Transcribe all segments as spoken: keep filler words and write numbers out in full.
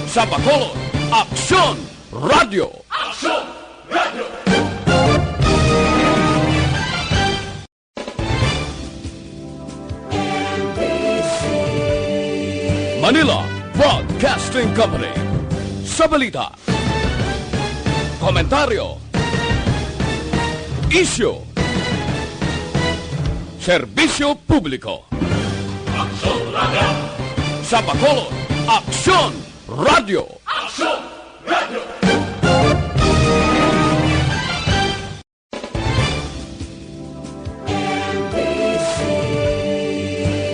Sa Bacolod, Aksyon Radyo. Manila Broadcasting Company. Sa balita, komentaryo, isyu, serbisyo publiko. Aksyon Radyo. Sa Bacolod, Aksyon Radyo. Aksyon Radyo.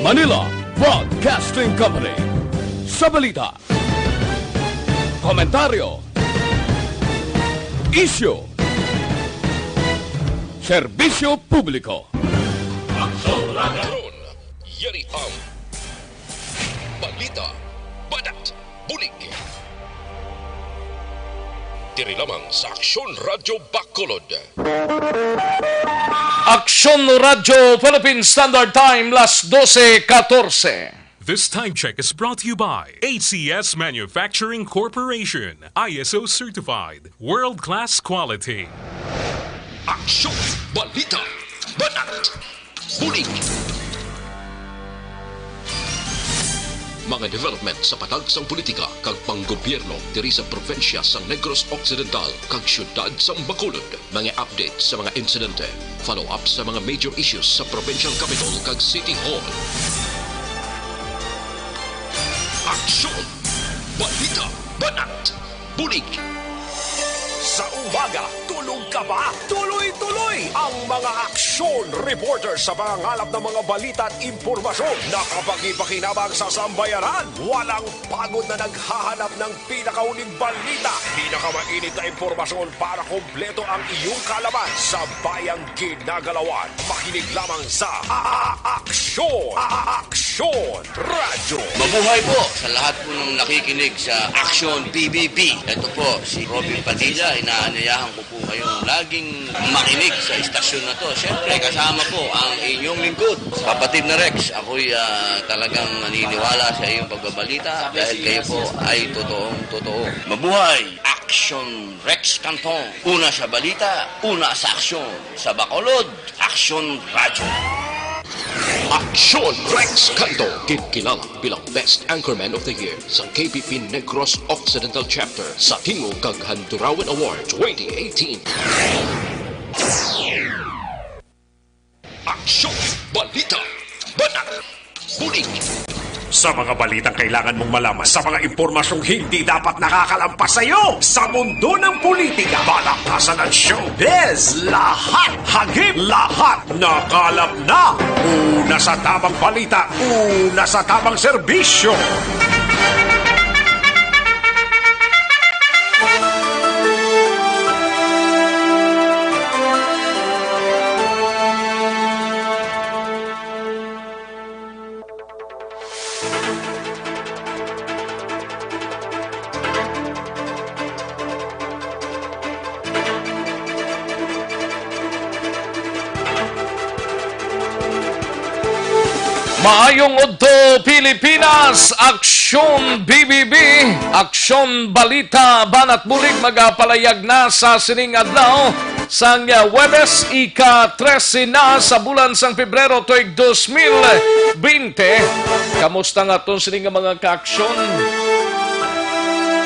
Manila Broadcasting Company. Sa balita, komentaryo, isyu, serbisyo publiko. Aksyon Radyo. Karon, yari ang balita, banat, bulig. Diri lamang sa Aksyon Radyo Bacolod. Aksyon Radyo Philippine Standard Time, las doce catorce. This time check is brought to you by A C S Manufacturing Corporation, I S O certified, world-class quality. Aksyon, balita, banat, bulig. Mga development sa patag sang politika kag panggobyerno diri sa probinsya sang Negros Occidental kag siyudad sang Bacolod. Mga update sa mga insidente, follow-up sa mga major issues sa provincial capitol kag city hall. Aksyon! Balita! Banat! Bulig! Sa umaga, tulog ka ba? Tuloy-tuloy ang mga aksyon reporter sa pangangalap ng mga balita at impormasyon na kapakipakinabang sa sambayanan. Walang pagod na naghahanap ng pinakauling balita, pinakamainit na impormasyon para kompleto ang iyong kaalaman sa bayang ginagalawan. Makinig lamang sa A-, A-, Aksyon, A-, A-, Aksyon Radyo. Mabuhay po sa lahat po ng nakikinig sa Aksyon B B B. Ito po si Robin Padilla, inaanyayahan ko po kayong laging makinig sa istasyon na to. Siyempre, kasama po ang inyong lingkod, kapatid na Rex. Ako'y, ah, talagang naniniwala sa iyong pagbabalita dahil kayo po ay totoong totoo. Mabuhay! Aksyon Rex Cantong. Una sa balita, una sa aksyon. Sa Bacolod, Aksyon Radyo. Aksyon Rex Cantong, ginkilala bilang Best Anchorman of the Year sa K P P Negros Occidental Chapter sa Tingog kag Handurawan Award twenty eighteen. Aksyon, balita, banat, bulig. Sa mga balitang kailangan mong malaman, sa mga impormasyong hindi dapat nakakalampas sa iyo, sa mundo ng politika, balakasan at showbiz, lahat, hagip, lahat, nakalap na. Una sa tamang balita, una sa tamang serbisyo. Maayong udto, Pilipinas! Aksyon B B B, Aksyon Balita, Banat Bulig, magapalayag na sa sining adlaw sang, ah, Huwebes, ika trese na sa bulan sang Pebrero, tuig dos mil bente. Kamusta nga aton sini nga mga kaaksyon?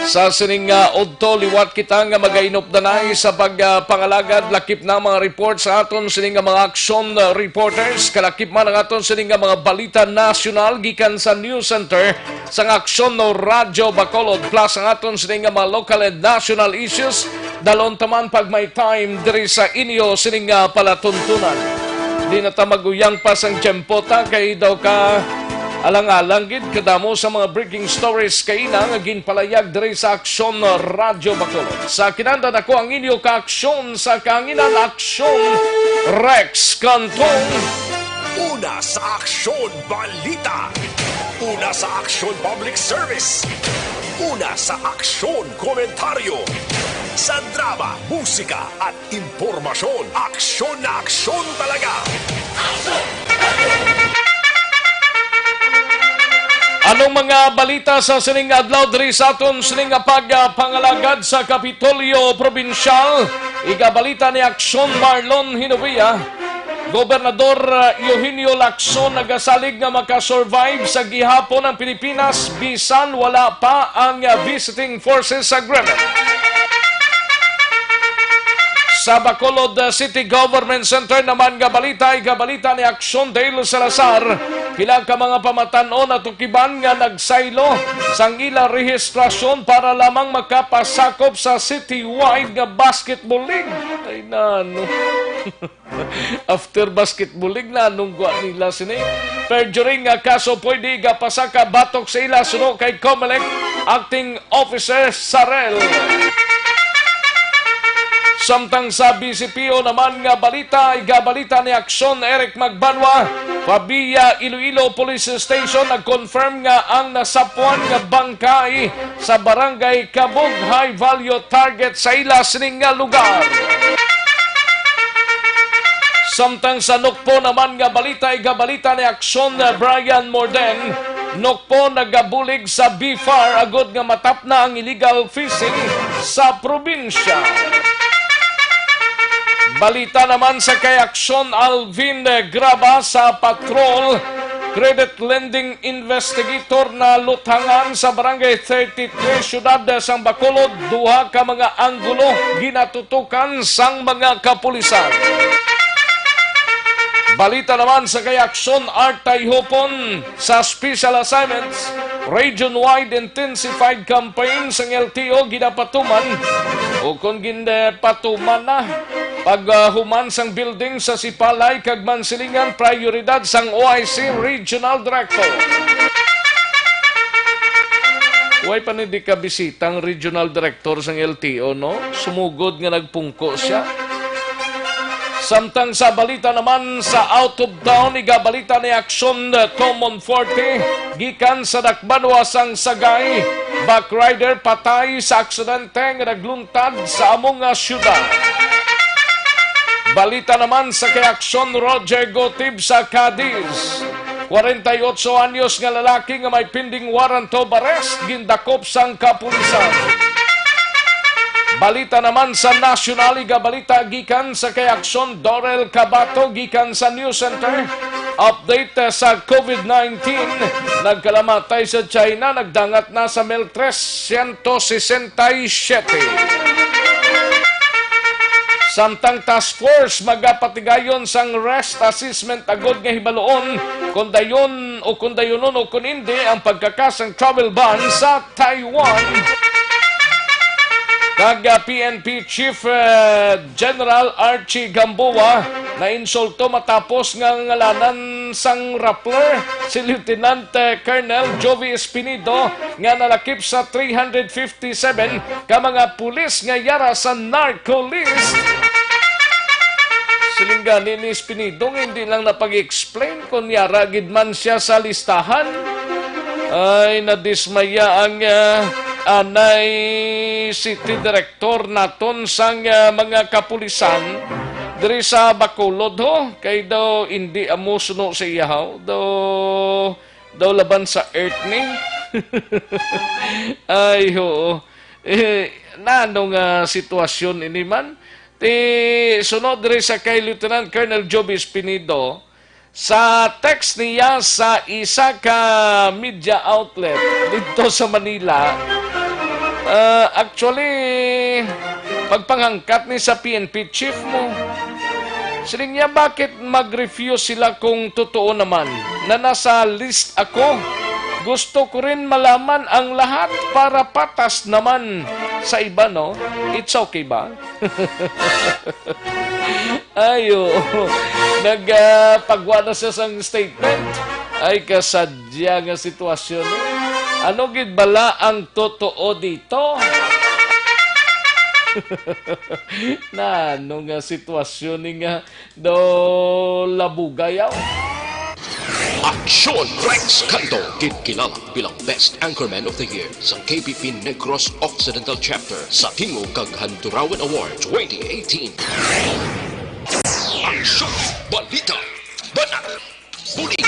Sa sining, ah, udto, liwat kita nga magainupdanay sa pag, ah, pangalagad. Lakip na mga report sa aton sini nga mga aksyon, ah, reporters. Kalakip man ang aton sini nga mga balita nasyonal gikan sa News Center sang Aksyon no Radyo Bacolod, plus ang aton sini nga mga local and national issues. Dalon ta man pag may time diri sa inyo sining, ah, palatuntunan. Di na ta maguyang pa sang tiyempo ta, kay daw ka alang-alang gid kadamo sa mga breaking stories kaina nga ginpalayag diri sa Aksyon Radyo Bacolod. Sa kinandan, ako ang inyo kaaksyon sa kahanginan, Aksyon Rex Cantong. Una sa Aksyon Balita. Una sa Aksyon Public Service. Una sa Aksyon Komentaryo. Sa drama, musika, at impormasyon, aksyon na aksyon talaga. Anong mga balita sa sining adlaw diri sa aton sining nga pagpangalagad sa Kapitolyo Probinsyal? Igabalita ni Aksyon Marlon Hinovia. Gobernador, uh, Eugenio Lacson nagasalig nga makasurvive sa gihapon ang Pilipinas bisan wala pa ang, uh, Visiting Forces Agreement. Sa Bacolod, uh, City Government Center naman nga balita, igabalita ni Aksyon Dale Salazar, pila ka mga pamatan-on at ukiban nga nagsaylo sang ila rehistrasyon para lamang makapasakop sa citywide nga basketball league. Ay, nano. After basketball league, nanong gwa nila sini? Perjury nga kaso pwede igapasaka batok sa ila suno kay Comelec Acting Officer Sarel. Samtang sa B C P O naman nga balita, igabalita ni Aksyon Eric Magbanwa, Pabia, Iloilo Police Station nag-confirm nga ang nasapuan nga bangkay sa Barangay Kabug high value target sa ila sining nga lugar. Samtang sa Nokpo naman nga balita, igabalita ni Aksyon Brian Morden, Nokpo nagabulig sa B far agud nga matapna ang illegal fishing sa probinsya. Balita naman sa kay Aksyon Alvin Graba sa Patrol, Credit Lending Investigator na luthangan sa Barangay thirty-three, Siyudad sang Bacolod, duha ka mga anggulo ginatutukan sang mga kapulisan. Balita naman sa kay Aksyon Art Tayhopon sa Special Assignments, region-wide intensified campaign sang L T O ginapatuman o kon ginapatuman na paghuman sang building sa Sipalay kag Mansilingan, prioridad sang O I C Regional Director. Way pa ni di kabisita ang Regional Director sang L T O, no? Sumugod nga nagpungko siya. Samtang sa balita naman sa out of town, igabalita ni Aksyon Tomon Forte, gikan sa Dakbanwa sang Sagay, backrider patay sa aksidente nga naglun- tad sa amo nga siyudad. Balita naman sa kay Aksyon Roger Gotib sa Cadiz. Kwarenta y otso anyos nga lalaki nga may pending warrant of arrest gindakop sang kapulisan. Balita naman sa nasyonal, igabalita gikan sa kay Aksyon Dorel Cabato gikan sa News Center. Update, uh, sa COVID nineteen, nagkalamatay sa China, nagdangat na sa mil trescientos sesenta y siete. Samtang task force magapatigayon sang risk assessment agud nga hibaluon kung dayon o kung dayonon o kung hindi ang pagkakasang travel ban sa Taiwan. Kag, ah, P N P Chief, eh, General Archie Gamboa nainsulto matapos nga ngalanan sang Rappler si Lieutenant, eh, Colonel Jovi Espinido nga nalakip sa three hundred fifty-seven ka mga pulis nga yara sa narco list. Siling gani ni Espinido nga hindi lang napag-explain kon yara gid man siya sa listahan. Ay, nadismaya ang, ah, anay city director naton sang, ah, mga kapulisan diri sa Bacolod, ho. Kay daw hindi amo suno sa iya, ho. Daw, daw laban sa earth ni. Ay, oo. Eh, nano nga sitwasyon ini man? Ti, sunod diri sa kay Lieutenant Colonel Joby Espinido, sa text niya sa isa ka media outlet dito sa Manila, ah, actually, pagpanghangkat ni sa P N P chief mo. Siling niya, "Bakit mag-refuse sila kung totoo naman na nasa list ako? Gusto ko rin malaman ang lahat para patas naman sa iba, no?" It's okay ba? Ay, oo. Nag, ah, pagwa na siya sang statement. Ay, kasadya nga sitwasyon, eh. Ano gid bala ang totoo dito? Na ano nga sitwasyon ni nga do labugayaw? Aksyon Rex Canto, ginkilala bilang Best Anchorman of the Year sa K P P Negros Occidental Chapter sa Tingog kag Handurawan Award twenty eighteen. Aksyon, balita, banat, bulig.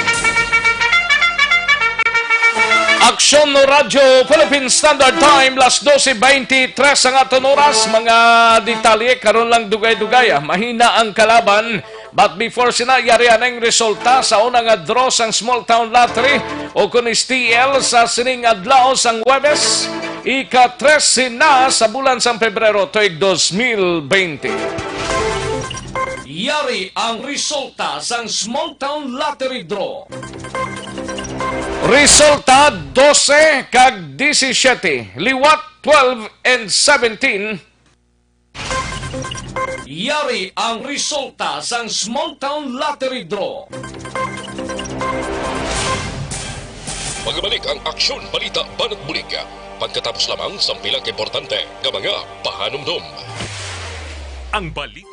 Aksyon no Radyo Philippine Standard Time, las doce veintitrés ang aton oras. Mga detalye karon lang, dugay-dugay, ah. Mahina ang kalaban. But before sina, yari anay ang resulta sa una nga draw sang Small Town Lottery o kun S T L sa sining adlaw sang Huwebes, ika trese na sa bulan sang Pebrero, tuig dos mil bente. Yari ang resulta sang Small Town Lottery Draw. Resulta, doce kag disisiete, liwat twelve and seventeen. Yari ang resulta sang Small Town Lottery Draw. Magabalik ang Aksyon Balita Banat Bulig pagkatapos lamang sang pila ka importante nga mga pahanumdom. Ang balik.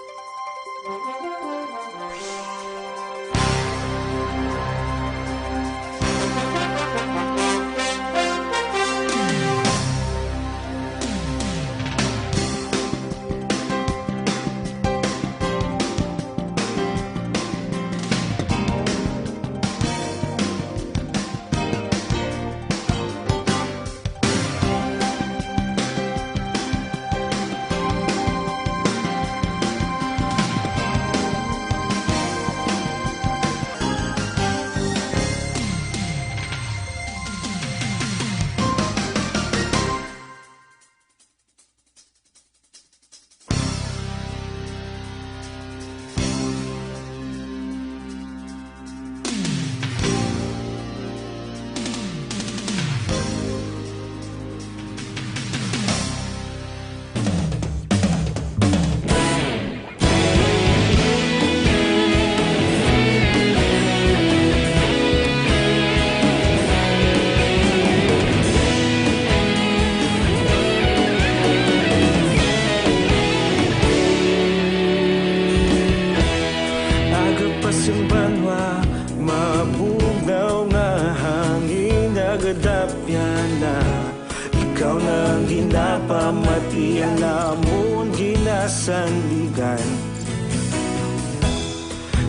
Aga pa sing banwa, mabugnaw nga hangin, nagadapyan na. Ikaw na ang ginapamatian namon ginasandigan.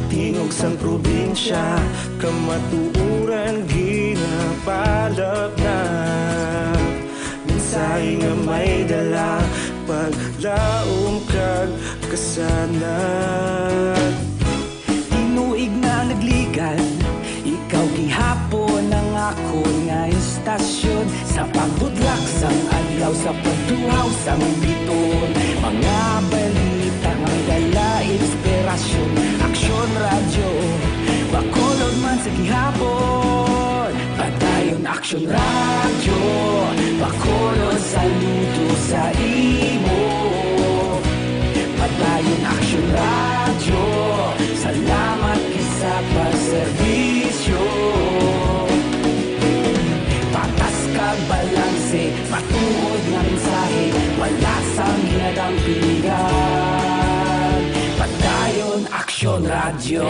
Tingog sang probinsya, kamatuoran ginapalapnap. Mensahe nga may dala, paglaom kag kasanag. Tinuig na nagligan, ikaw gihapon ang akon nga istasyon. Sa pagbutlak sang adlaw, sa pagtuhaw sang bituon, mga balita nga may dala inspirasyon. Aksyon Radyo, Bacolod man sa gihapon. Padayon Aksyon Radyo, Bacolod, saludo sa imo. Padayon Aksyon Radyo, salamat gid sa pagserbisyo. Patas kag balanse, matuod nga mensahe, wala sang ginadampigan. Padayon Aksyon Radyo.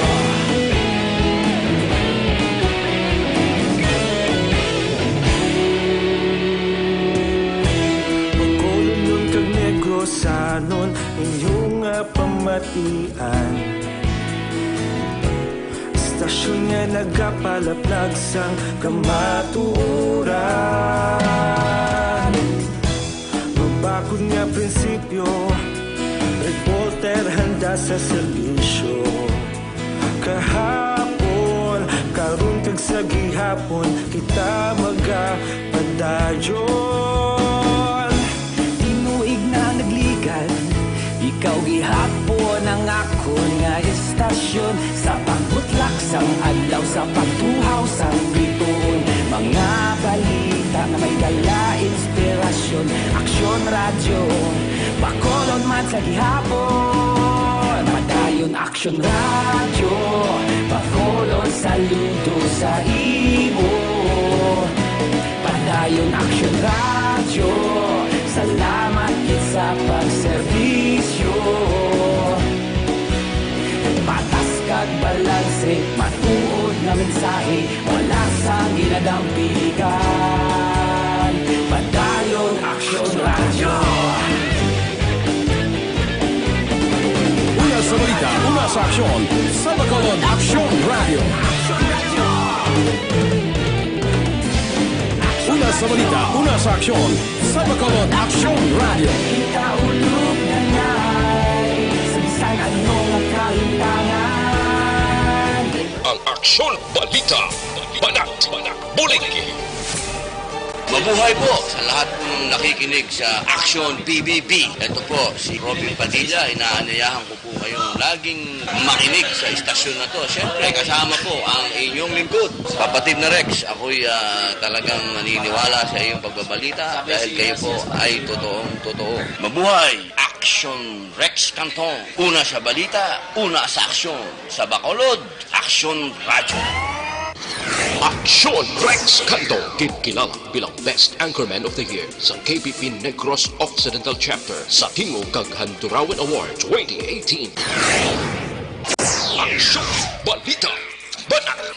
Bacolodnon kag Negrosanon, inyo nga pamatian. Istasyon nga nagapalaplag sang kamatuoran. Mabakod nga prinsipyo, reporter handa sa serbisyo. Kahapon, karon kag sa gihapon, kita magapadayon. Tinuig na nagligan, ikaw gihapon ang akon nga istasyon. Sa pagbutlak sang adlaw, sa pagtuhaw sang bituon, mga balita nga may dala inspirasyon. Aksyon Radyo, Bacolod man sa gihapon. Padayon Aksyon Radyo, Bacolod, saludo sa imo. Padayon Aksyon Radyo, salamat gid sa pagserbisyo. Patas kag balanse, matuod nga mensahe, wala sang ginadampigan. Padayon Aksyon Radyo. Una sa balita, una sa aksyon, sa Bacolod Aksyon Radyo. Sa balita, una sa aksyon, sa Bacolod Aksyon Radio. Ikaulog na nga, sa bisan ano nga kahitangan. Ang Aksyon Balita, banat, bulig. Mabuhay po sa lahat pong nakikinig sa Aksyon P B B. Ito po si Robin Padilla, inaanyayahan ko po kayong laging makinig sa istasyon na to. Siyempre, kasama po ang inyong lingkod, Kapatid na Rex. Ako'y, ah, talagang naniniwala sa iyong pagbabalita dahil kayo po ay totoong totoo. Mabuhay! Action Rex Canton. Una sa balita, una sa aksyon. Sa Bacolod, Aksyon Radyo. Aksyon Rex Canton, ginkilala bilang Best Anchorman of the Year sang K P P Negros Occidental Chapter sa Tingog kag Handurawan Award twenty eighteen. Aksyon, balita, banat,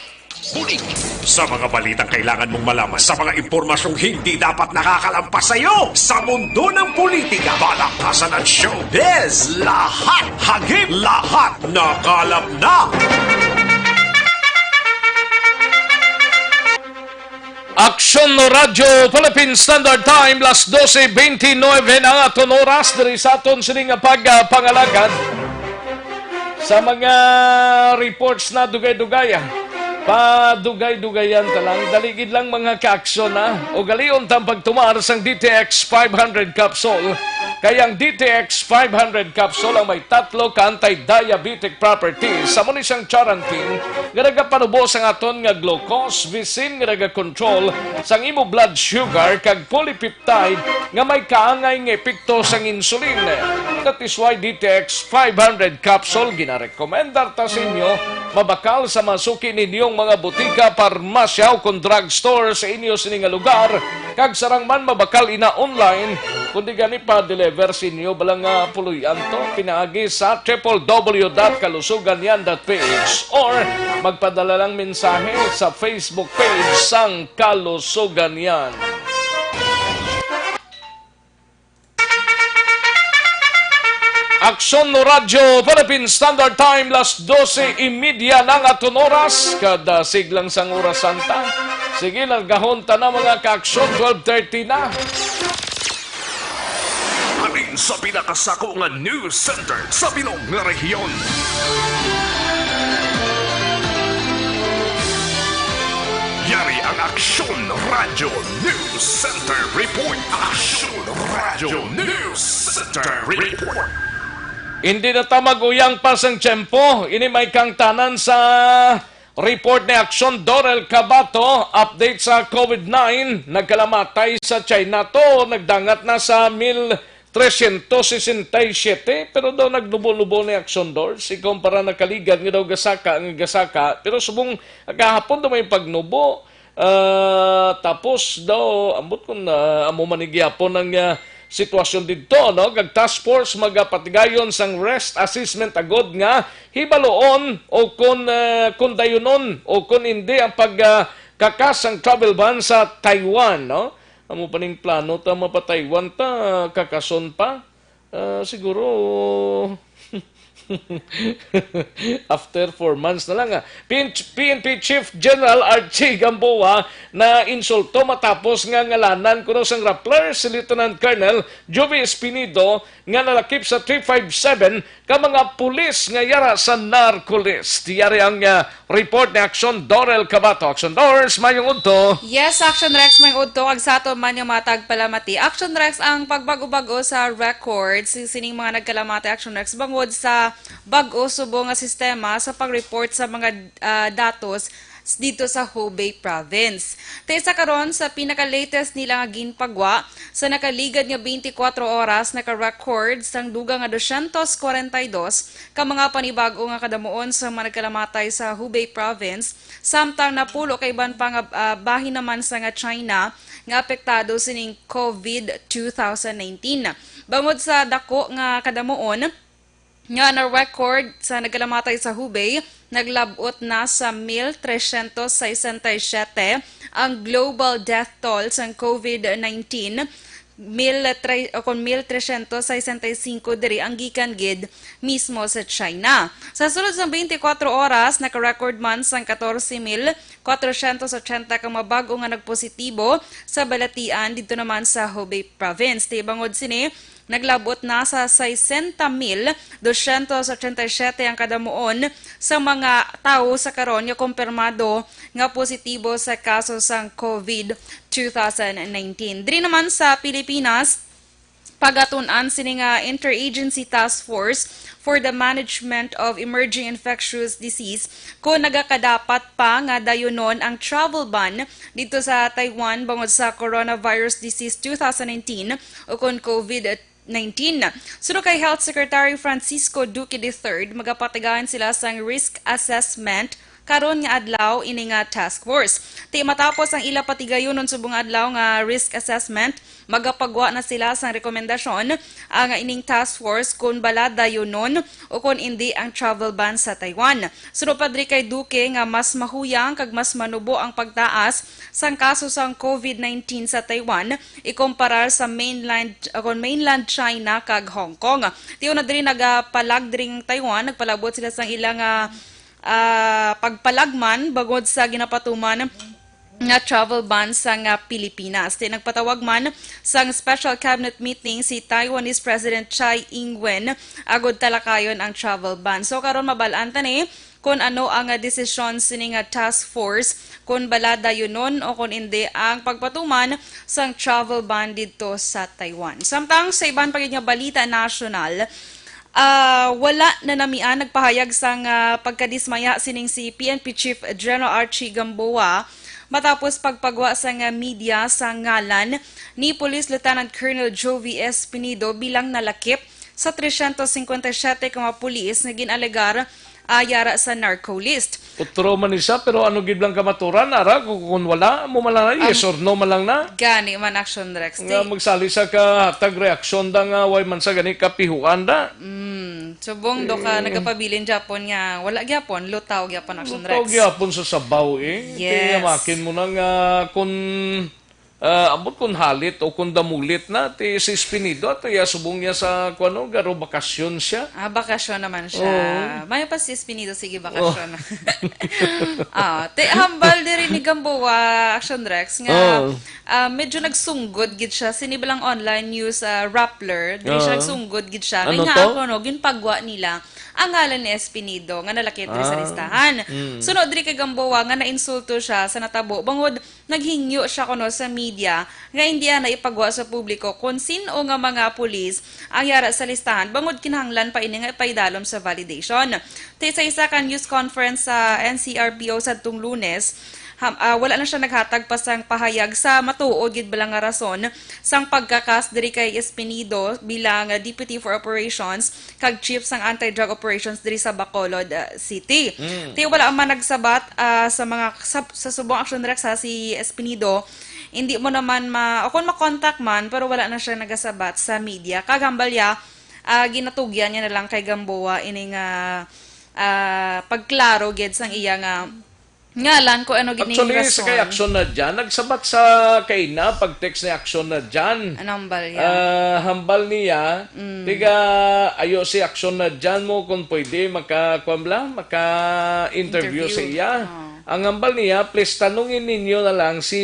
bulig. Sa mga balitang kailangan mong malaman, sa mga impormasyong hindi dapat nakakalampas sa iyo, sa mundo ng politika, palakpasan at showbiz, lahat hagip, lahat nakalap na. Aksyon Radyo Philippine Standard Time, las doce veintinueve na ang aton oras diri sa aton sini nga pagpangalagad. Sa mga reports na dugay-dugay, ah, padugay-dugayan ta lang. Dali gid lang, mga kaaksyon, ah. Ugalion tang pagtumar sang D T X five hundred capsule. Kay ang D T X five hundred capsule ang may tatlo ka anti-diabetic properties. Amo ni sang Charantin nga nagapanubo sang aton nga glucose, Vicin nga nagakontrol sang imo blood sugar, kag polypeptide nga may kaangay nga epekto sang insulin. That is why D T X five hundred capsule ginarekomendar ta sa inyo, mabakal sa masuki ninyong mga butika, parmasya, o kon drugstore sa inyo sini nga lugar, kag sarang man mabakal ina online, kundi gani pa-deliver sa inyo bala nga puloy-an to pinaagi sa triple W dot kalusuganyan dot P H or magpadala lang mensahe sa Facebook page sang Kalusuganyan. Aksyon no Radyo Philippine Standard Time, las doce y media na nga aton oras. Kada siglang sang oras santa. Sige, largahon ta na, mga kaaksyon, twelve thirty na. Halin sa pinakasako nga news center sa bilog nga rehiyon. Yari ang Aksyon Radyo News Center Report. Aksyon Radyo News Center Report. Hindi na ta mag-uyang pa sang tiyempo. Ini may kangtanan sa report ni Aksyon Dorel Cabato. Update sa COVID nine, nagkalamatay sa China to, nagdangat na sa mil trescientos sesenta y siete, pero daw nagnubo-nubo ni Aksyon Dor. Ikaw para nakaligad nga daw gasaka nga gasaka, pero subong gahapon daw may pagnubo. Ah, tapos daw, ambot kung, ah, amo man ni gihapon ang, ah, sitwasyon didto, no? Kag task force magapatigayon sang risk assessment agod nga hibaluon o kon, ah, kon dayunon o kon hindi ang pag, ah, kakas sang travel ban sa Taiwan, no? Amo pa ning plano ta, mapa-Taiwan ta, kakason pa. Ah, siguro, after four months na lang, ah. P N P Chief General Archie Gamboa na insulto matapos nga ngalanan kuno sang Rappler si Lieutenant Colonel Juvie Espinido nga nalakip sa three five seven ka mga pulis nga yara sa narco list. Yari ang, ah, report ni Aksyon Dorel Cabato. Aksyon Dors, mayong udto. Yes, Aksyon Rex, mayong udto. Kag sa aton man nga matag palamati. Aksyon Rex, ang pagbag-o-bag-o sa records sining mga nagkalamati, Aksyon Rex, bangod sa bag-o subong nga sistema sa pag-report sa mga, ah, datos s-, didto sa Hubei Province. Ti sa karon, sa pinaka-latest nila nga ginpagwa, sa nakaligad nga twenty-four oras, naka-record sang dugang nga dosyentos kwarenta y dos ka mga panibag-o nga kadamuon sa mga nagkalamatay sa Hubei Province, samtang napulo ka iban pa nga, ah, bahin naman sa nga China nga apektado sining COVID two thousand nineteen. Bangod sa dako nga kadamuon, nga na-record sa nagkalamatay sa Hubei, naglab-ot na sa mil trescientos sesenta y siete ang global death toll sang COVID nineteen, mil tre-, o kon mil tresyentos sesenta y cinco diri ang gikan gid mismo sa China. Sa sulod sang twenty-four oras, naka-record man sang catorce mil cuatrocientos ochenta ka mga bag-o nga nagpositibo sa balatian didto naman sa Hubei Province. Ti bangod sini, naglabot na sa sesenta mil dosyentos ochenta y siyete ang kadamuon sa mga tawo sa karon nga kumpirmado nga positibo sa kaso sang COVID two thousand nineteen. Diri naman sa Pilipinas, pagatun-an sini nga Interagency Task Force for the Management of Emerging Infectious Disease kon nagakadapat pa nga dayunon ang travel ban didto sa Taiwan bangod sa coronavirus disease two thousand nineteen o kon COVID nineteen. Suno kay Health Secretary Francisco Duque the third, magapatigayon sila sang risk assessment karon nga adlaw ini nga task force. Ti matapos ang ila patigayunon subong adlaw nga risk assessment, magapagwa na sila sang rekomendasyon ang ining task force kon bala dayunon o kon indi ang travel ban sa Taiwan. Suno pa diri kay Duque nga mas mahuyang kag mas manubo ang pagtaas sang kaso sang COVID nineteen sa Taiwan ikumparar sa mainland, o kon mainland China kag Hong Kong. Ti una diri nagapalag diri ang Taiwan, nagpalabot sila sang ila nga, ah, pagpalagman bangod sa ginapatuman nga travel ban sang, ah, Pilipinas. Ti nagpatawag man sang special cabinet meeting si Taiwanese President Tsai Ing-wen agud talakayon ang travel ban. So karon mabal-an ta ni kon ano ang, ah, desisyon sini nga task force, kon bala dayunon o kon indi ang pagpatuman sang travel ban didto sa Taiwan. Samtang sa iban pa gid nga balita nasyonal, ah, wala na namian nagpahayag sang, ah, pagkadismaya sining si P N P Chief General Archie Gamboa matapos pagpagwa sang, ah, media sa ngalan ni Police Lieutenant Colonel Jovi Espinido bilang nalakip sa tresyentos singkwenta y siyete ka mga pulis nga gin-alegar, ah, yara sa narco list. Utro man ni siya, pero ano gid lang kamaturan, ara, kung, kung wala, mo man lang na, yes Am, or no man lang na. Gani man, Action Rex. Nga Ti- magsali sa kahatag reaksyon da nga way man sa gani kapihuan da. Mm, subong do ka Eh. nagapabilin gyapon nga wala gyapon, lutaw gyapon, Action Lutaw Rex. gyapon sa sabaw, eh. Yes. Kaya makin mo na nga kung, ah, ambot kung halit o kung damulit na, ti si Espinido, ato iya subong niya sa, kuano, garo bakasyon siya. Ah, bakasyon naman siya. Oo. May pa si Espinido, sige, bakasyon. Oo. Ah, ti hambal diri ni Gamboa, Action Rex, nga, Oo. ah, medyo nagsunggod gid siya. Sini ba lang online news, ah, Rappler, diri siya Oo. nagsunggod gid siya. Kay Ano nga to? ako, no, ginpagwa nila ang ngalan ni Espinido nga nalakip diri sa Ah. listahan. Mm. Suno diri kay Gamboa nga nainsulto siya sa natabo bangod naghingyo siya kuno sa media nga indi ana ipagwa sa publiko kon sin-o nga mga pulis ang yara sa listahan bangod kinahanglan pa ini nga ipaidalom sa validation. Ti sa isa ka news conference sa N C R P O sadtong Lunes, ham-, ah, wala na siya naghatag pa sang pahayag sa matuod gid bala nga rason sang pagkakas diri kay Espinido bilang, ah, Deputy for Operations kag Chief sang Anti-Drug Operations diri sa Bacolod, ah, City. Mm. Ti wala man nagsabat, ah, sa mga sa, sa subong Action Rex, ha, si Espinido, hindi mo naman ma-, o kung makontak man, pero wala na siya nagasabat sa media. Kag hambal ya, ah, ginatugyan niya na lang kay Gamboa ining, ah, ah, pagklaro gid sang iya nga ngalan kung ano gid ni Actually, sa kay rason. Action na dyan, nagsabat sa kaina, pag-text ni Action na dyan. Ano hambal niya? Ah, hambal niya, Mm. tiga, ayo si Action na dyan mo kung pwede, maka, kuwan bala, maka-interview Interview. sa iya. Oh. Ang hambal niya, please tanungin ninyo na lang si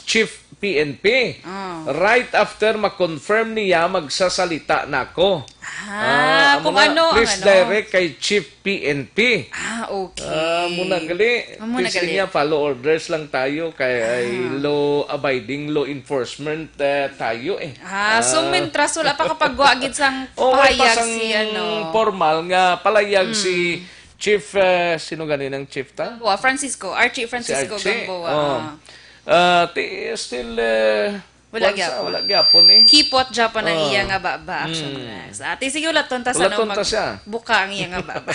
Chief P N P. Oh. Right after ma-confirm niya, magsasalita na ako. Ah, Ah, amo kung na, ano ang please ano. direct kay Chief P N P. Ah, okay. Ah, muna gali. Ah, muna Please gali. niya, follow orders lang tayo kay ay Ah. law abiding, law enforcement, eh, tayo eh. Ah, so Ah. mintras wala pa kapagwa gid sang Oh, wala pa pahayag sang si, ano. formal nga palayag Mm. si Chief, eh, sino gani ng chief ta? Gamboa, Francisco, Archie Francisco Si Archie. Gamboa. Oh. Ah. Ah, ti-, still, eh, Wala kuwan sa, gyapon. wala gyapon eh. Kipot gyapon ang Ah. iya nga baba, Action Mm. Rex. Ate, sige, ulaton ta sa Ulaton ano, ta siya. magbuka ang iya nga baba.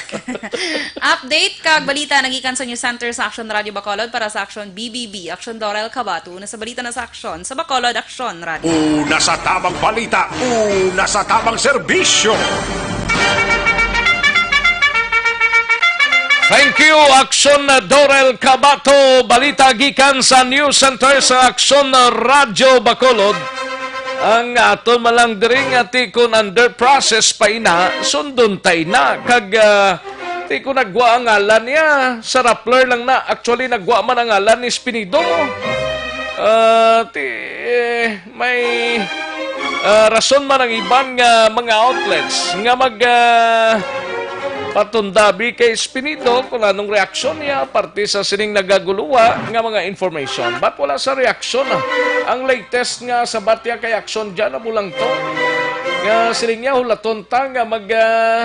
Update kag balita nagikan sa News Center sa Action Radio Bacolod para sa Action B B B. Action Dorel Cabato, una sa balita na sa Action sa Bacolod, Action Radio. Una sa tabang balita, una sa tabang serbisyo. Thank you, Action Dorel Cabato. Balita gikan sa News Center sa Action Radio Bacolod. Ang aton man lang diri nga ti kon under process pa ina, sundon ta ina. Kag, ah, ti kon nagwa ang ngalan niya, sa Rappler lang na. Actually, nagwa man ang ngalan ni Spinido. Ah, ti, eh, may, ah, rason man ang iban nga mga outlets nga mag, ah, patundabi kay Spinido kung anong reaksyon niya parte sa sining nagaguluwa nga mga information. But wala sa reaksyon, ah. Ang latest nga sabat niya kay aksyon dyan, amo lang to. Nga siling niya, hulaton ta nga mag, ah,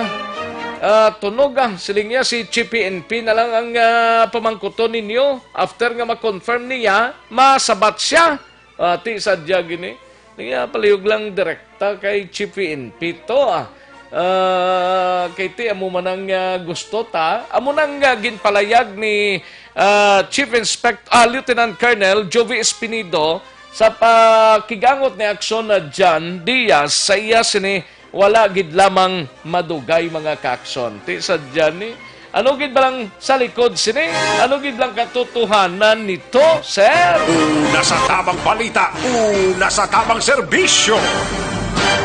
ah, tunog, ah. Siling niya, si Chief P N P na lang ang, ah, pamangkuton ninyo. After nga ma-confirm niya, masabat siya. Ah, ti sadya gini. Niya palihog lang direkta kay Chief P N P to, ah. Ah, kay ti amo man ang, ah, gusto ta. Amo nang, ah, ginpalayag ni, ah, Chief Inspect-, ah, Lieutenant Colonel Jovi Espinido sa pakigangot ni Aksyon na John Diaz sa iya sini wala gid lamang madugay mga kaaksyon. Ti sadya ni, ano gid ba lang sa likod sini? Ano gid lang katotohanan nito, sir? Una sa tamang balita, una sa tamang serbisyo.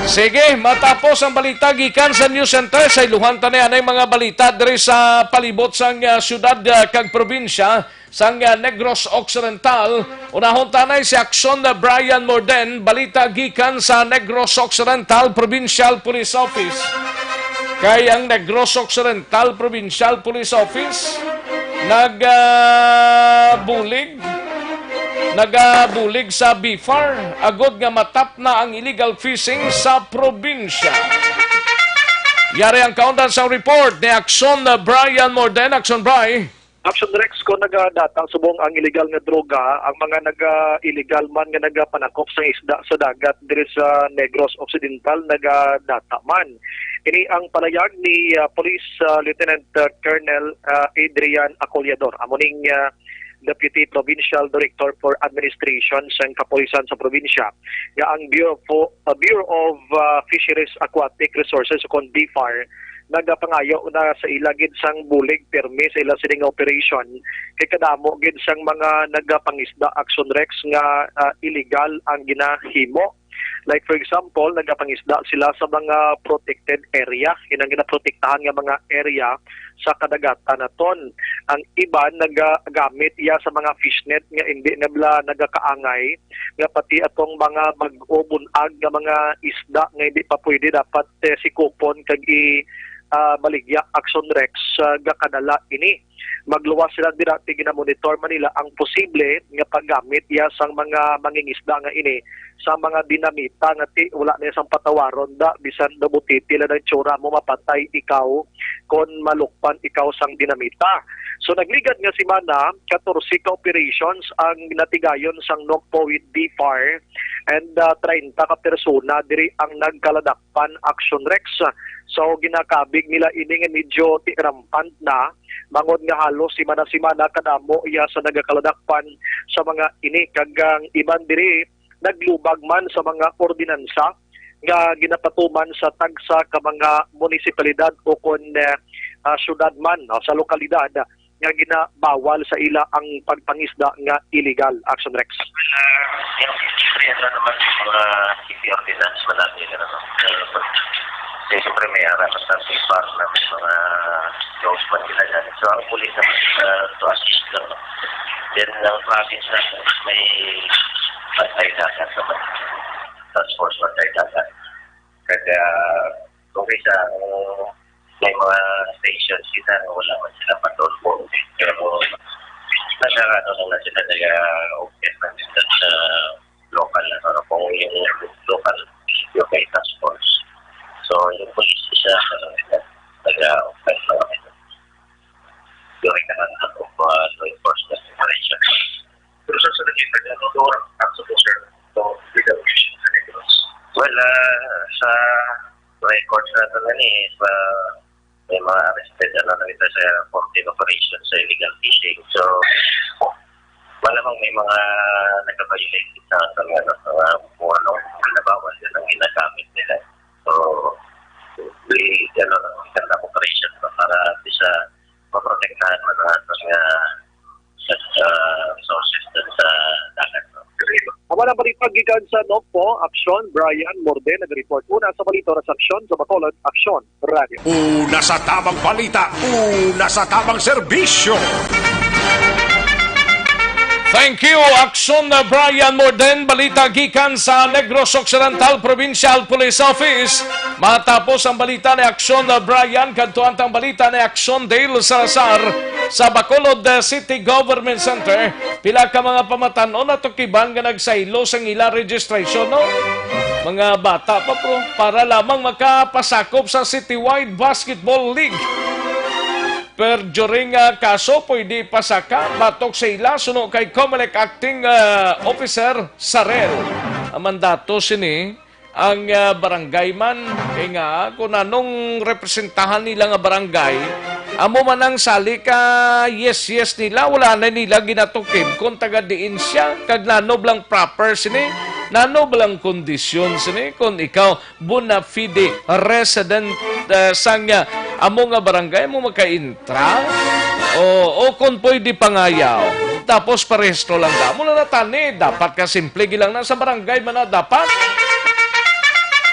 Sige, matapos ang balita gikan sa News Center, sa iluhan ta ni anay mga balita diri sa palibot sang, ah, syudad, ah, kag probinsya sang, ah, Negros Occidental. Unahon tanay si Aksyon na Brian Morden, balita gikan sa Negros Occidental Provincial Police Office. Kay ang Negros Occidental Provincial Police Office nagabulig, nagabulig sa BFAR agod nga matapna ang illegal fishing sa probinsya. Yari ang kaundan sang report ni Aksyon na Brian Morden. Aksyon, Bri. Action Rex, kung nagadata subong ang illegal nga droga, ang mga naga-illegal man nga nagapanakop sa isda sa dagat diri sa Negros Occidental nagadata man. Ini ang palayag ni, ah, Police, ah, Lieutenant, ah, Colonel, ah, Adrian Acollidor. Amo ning, ah, Deputy Provincial Director for Administration sang Kapulisan sa probinsya, nga ang Bureau, fo-, ah, Bureau of, ah, Fisheries Aquatic Resources, o kon BFAR, nagapangayo na sa ila gid sang bulig pirmi sa ila sini nga operation, kay kadamo gid sang mga nagapangisda, Action Rex, nga, ah, illegal ang ginahimo. Like, for example, nagapangisda sila sa mga protected area, inang ginaprotektahan nga mga area sa kadagatan naton. Ang iban nagagamit iya sa mga fishnet nga indi na bala nagakaangay, nga pati atong mga bag-o bunag nga mga isda nga hindi pa pwede dapat, eh, sikupon kag i, ah, baligya, Action Rex, ah, gakadala ini. Magluwas sila dira, ti ginamonitor man nila ang posible nga paggamit iya sang mga mangingisda nga ini sa mga dinamita nga ti wala na sang patawaron da, bisan daw butiti lang ang tsura mo, mapatay ikaw kon malukpan ikaw sang dinamita. So, nagligad nga semana, katorse ka operations ang natigayon sang NOCPO with BFAR, and, ah, treinta ka persona diri ang nagkaladakpan, Action Rex. So, ginakabig nila ini nga medyo ti rampant na, bangod nga halos semana-semana kadamo iya sa nagakaladakpan sa mga ini, kag ang iban diri naglubag man sa mga ordinansa nga ginapatuman sa tagsa ka mga munisipalidad o kon, eh, ah, syudad man, no, sa lokalidad nga ginabawal sa ila ang pagpangisda nga illegal, Action Rex. Well, ah, yung history, ano naman, yung mga city ordinance, malaki na naman. Kasi siyempre may arapat sa BFAR na may mga laws man ginagamit. So, ang pulis naman, ah, to assist lang, no? Then, ang province na may bantay dagat naman. Task force bantay dagat. Kaya, kung isa, ang may mga stations kita nga wala man sila patrol po. Pero, nasa ano lang na sila, nag-open lang sila sa local, ano, kung yung local, yung may task force. So, yung police isa, ano, nag-open lang kami. Yung kailangan ng, uh, law enforcement operation. Pero sa sunod yung pagkakador, ang solution to with the mission sa Negros. Well, ah, sa records nato na ni, sa may mga arrested, ano, na ito sa fourteen operations sa illegal fishing. So, malamang may mga nag-violate sa, sa, ano, sa mga kung anong pinabawal yun ang ginagamit nila. So, we, ano, conduct operation pa para at least, ah, maprotektahan man ang ating, ah, sa, ah, resources dun sa dagat, no? Amo na balita gikan sa Nokpo, Aksyon, Brian Morde, nag-report. Una sa balita, oras, Aksyon, sa Bacolod, Aksyon, Radyo. Una sa tabang balita, una sa tabang serbisyo. Thank you, Aksyon, Brian Morden. Balita gikan sa Negros Occidental Provincial Police Office. Matapos ang balita ni Aksyon, Brian, kadto ang balita ni Aksyon Dale Salazar sa Bacolod City Government Center. Pila ka mga pamatan-on natukiban nga nagsaylo sang ila registration, no? Mga bata pa, pro, para lamang makapasakop sa Citywide Basketball League. Perjury nga kaso pwede ipasaka batok sa ila, suno kay Comelec Acting, ah, Officer Sarel. Ang mandato sini, ang, ah, barangay man, kay nga kung anong representahan nila nga barangay, amo man ang sali ka yes, yes nila, wala na nila ginatukib kung taga diin siya, kag nanob lang proper sini, nanob lang kondisyon sini, kung ikaw bona fide resident, ah, sang, ah, amo nga barangay, mo makaintra? O, o kung pwede pangayaw. Tapos parehistro lang damo na natani. Dapat ka simple gilang na sa barangay man na dapat.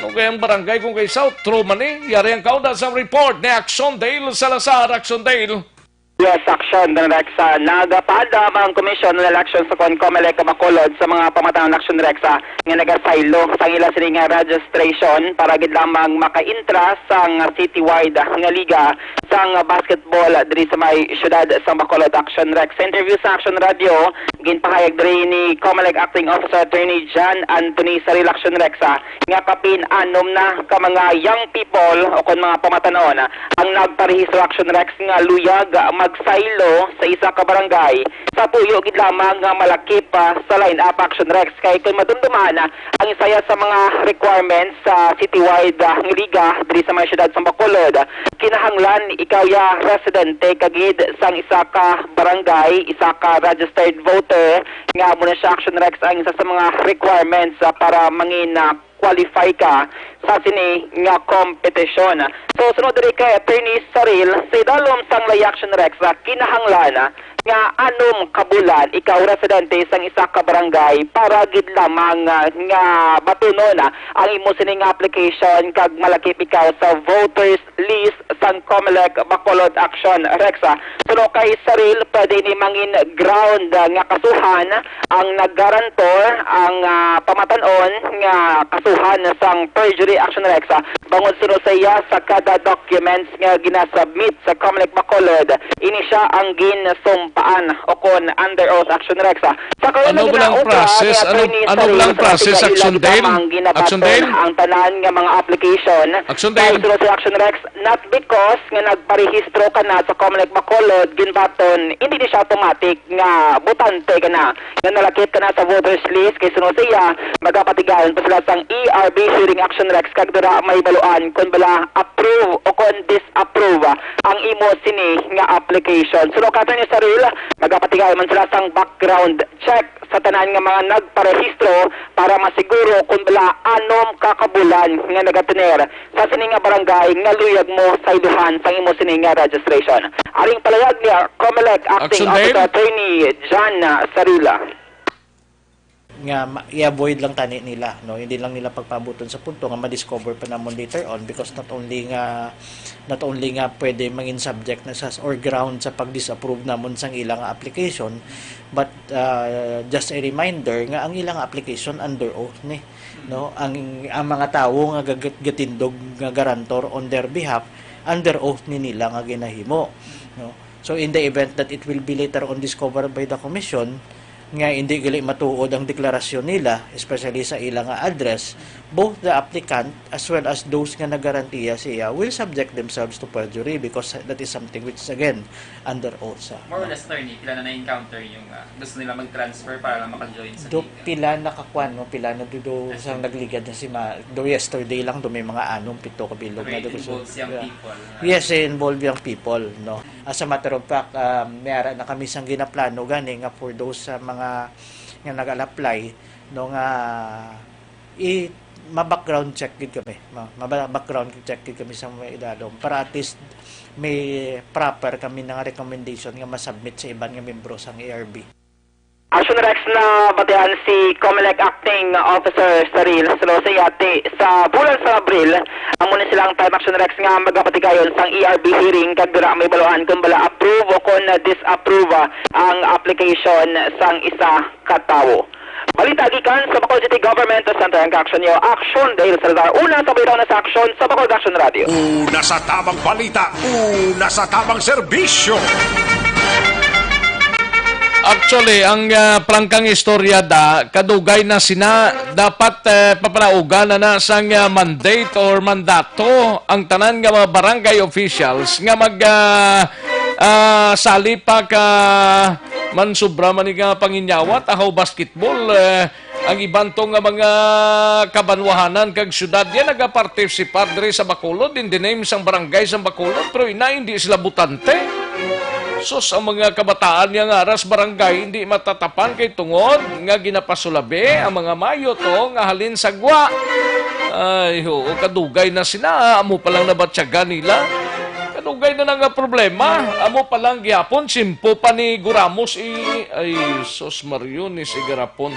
No kaya ang barangay kung kay South, true man eh. Yari ang kauda sa report ni Aksyon Dale Salazar. Aksyon Dale. Yes, Aksyon, Rex, ah, nagapaandam ang Commission on Elections sa Comelec Bacolod sa mga pamatan-on, Aksyon, Rex, ah, nga nagasaylo sang ila sini nga registration para gid lamang makaintra sang citywide nga liga sang basketball diri sa may siyudad sang Bacolod, Aksyon, Rex. Sa interview sa Aksyon Radio, ginpahayag diri ni Comelec Acting Officer Attorney John Anthony Saril, Aksyon, Rex, ah, nga kapin anom na ka mga young people o kon mga pamatan-on ang nagparehistro, Aksyon, Rex, nga luyag magsaylo sa isa ka barangay sa tuyo gid lamang nga malakip pa sa line-up, Aksyon, Rex. Kay kung madumduman, ang isa ya sa mga requirements sa citywide, ah, nga liga diri sa may siyudad sa Bacolod, kinahanglan ikaw ya residente ka gid sang isa ka barangay, isa ka registered voter, nga amo na siya, Aksyon, Rex, ang isa sa mga requirements, ah, para mangin, ah, qualify ka sa sini nga kompetisyon. So, sunod diri kay Attorney Saril, sa idalom sang layag, Aksyon, Rex, ah, kinahanglan, ah, nga anom ka bulan ikaw residente sang isa ka barangay para gid lamang, ah, nga batunon, ah, ang imo sini nga application kag malakip ikaw sa voters list sang Comelec Bacolod, Aksyon, Rex, ah. Suno kay Saril, pwede ni mangin ground, ah, nga kasuhan ang naggarantor ang, ah, pamatan-on nga kasuhan sang perjury, Aksyon, Rex, ah, bangod suno sa iya sa kada documents nga ginasubmit sa Comelec Bacolod, ini siya ang ginsumpaan o kon under oath, Aksyon, Rex, ah. Sa karon, ano ba lang process? Ano, ano ba lang process, Aksyon Dale? Aksyon Dale? Ang tanan nga mga application. Aksyon Dale. Suno sa Aksyon, Rex, not because nga nagparehistro ka na sa Comelec Bacolod, ginbaton, hindi ni siya automatic nga botante ka na, nga nalakip ka na sa voters list, kay suno sa iya, magapatigayon pa sila sang E R B hearing, Aksyon, Rex, kag dira mahibaluan kon bala approve o kon disapprove ang imo sini nga application. Suno kay Attorney Saril, magapatigayon man sila sang background check sa tanan nga mga nagparehistro para masiguro kon bala anom ka kabulan nga nagatener sa sini nga barangay nga luyag mo sayluhan sang imo sini nga registration. Aring palayag ni Comelec Acting Officer Attorney John, ah, Sarila. Nga ma-, i-avoid lang tani nila, no? Hindi lang nila pagpabuton sa punto nga ma-discover pa namon later on, because not only nga, not only nga pwede mangin subject na sa, or ground sa pag-disapprove namon sang ilang application, but, ah, just a reminder nga ang ilang application under oath ni, no? Ang, ang mga tawo nga gagat-, gatindog nga guarantor on their behalf, under oath ni nila nga ginahimo, no? So, in the event that it will be later on discovered by the commission nga hindi gali matuod ang deklarasyon nila, especially sa ila nga address, both the applicant as well as those nga nagarantiya siya will subject themselves to perjury, because that is something which is, again, under oath sa. More or less, attorney, pila na na-encounter yung, ah, gusto nila mag-transfer para lang maka-join sa Do, Liga? Pila na kakuan, no? Pila na do, do sang nagligad na si ma-, do yesterday lang, do may mga anom, pito ka bilog na do. Involved siyang people, ah. Yes, eh, involved yung people, no? As a matter of fact, ah, may ara na kami sang ginaplano gani nga for those sa mga nga nag-apply, no, nga i-, ma-background check gid kami. Ma-, ma-background check gid kami sa mga idalom para at least may proper kami nga recommendation nga ma-submit sa iban nga membro sang A R B. Action Rex, na batian si Comelec Acting Officer Saril Salosayate sa bulan sa Abril. Amo ni silang time, Action Rex, nga magapatigayon sang E R B hearing kag dira may baluhan kung bala approve o kon disapprove ang application sang isa ka tawo. Balita gikan sa Bacolod City Government Center, ang kaaksyon niyo, Aksyon Dale Salazar. Una sa bitaw na sa Aksyon sa Bacolod Aksyon Radio. Una sa tamang balita, una sa tamang serbisyo. Actually, ang, ah, prangkang istorya da, kadugay na sina, dapat, eh, papanaugan na na sang, ah, mandate or mandato ang tanan nga mga barangay officials nga mag, ah, ah, sali pa ka man sobra man ni nga panginyawa, tahaw basketball, eh, ang iban to nga mga kabanwahanan kag syudad yan nagapartisipar diri sa Bacolod in the name sang barangay sang Bacolod, pero ina, hindi sila botante. Sus, ang mga kabataan niya nga aras barangay hindi matatapan kay tungod nga ginapasulabi ang mga mayo to nga halin sa gwa. Ay, oo, kadugay na sina, amo pa lang nabatyagan nila. Kadugay na lang nga problema, amo pa lang gihapon, simpo pa ni Guramos i-, ay, sus, Mario, ni si Garapon.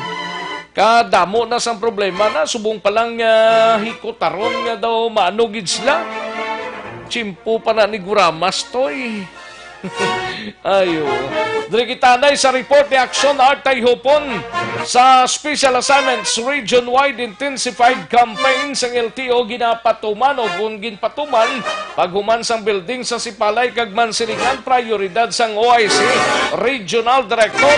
Kadamo na sang problema na, subong pa lang, ah, hikutaron nga daw maano gid sila. Tsimpo pa na ni Guramas, toy. Ayo. Diri kita anay sa report ni Action Art Tayhopon sa Special Assignments Region-Wide Intensified Campaign sang L T O ginapatuman o kung ginpatuman paghuman sang building sa Sipalay kag Mansilingan, prioridad sang O I C Regional Director.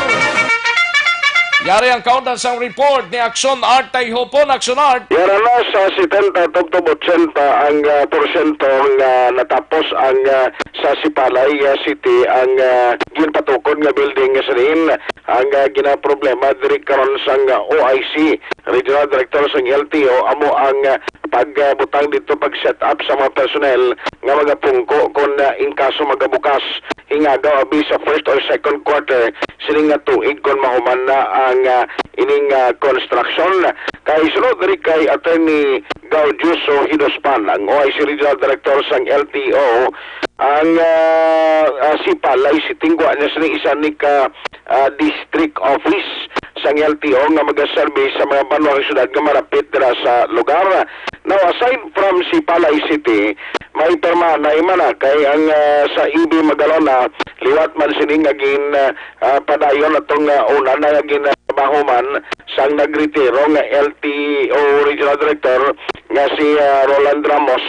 Yari ang kaundan sang report ni Action Art Tayhopon. Action Art. Yara na sa setenta tubtob ochenta ang, ah, porsyento nga natapos ang, ah, sa Sipalay, ah, City ang, ah, ginpatukod nga building nga sinin ang, ah, ginaproblema diri karon sang, ah, O I C. Regional Director sang L T O amo ang, ah, pagbutang dito, pag-set up sa mga personnel nga magapungko kung, ah, in kaso magabukas hingagaw abi sa first or second quarter sining nga tuig kon mahuman na ang, ah, ining, ah, construction. Kay sulod diri kay Attorney Gaudioso Hidospan, ang O I C Regional Director sang L T O, ang, ah, ah, Sipalay City, gwa niya sini isa ni ka, ah, district office sang L T O nga magaserbi sa mga banwa sa syudad nga marapit dira sa lugar. Now, aside from Sipalay City, may permanay man na kay ang, ah, sa E B Magalona, liwat man sini nga gin, ah, ah, padayon atong, ah, una na nga ginabahuman sang nagretiro nga L T O Regional Director nga si, ah, Roland Ramos,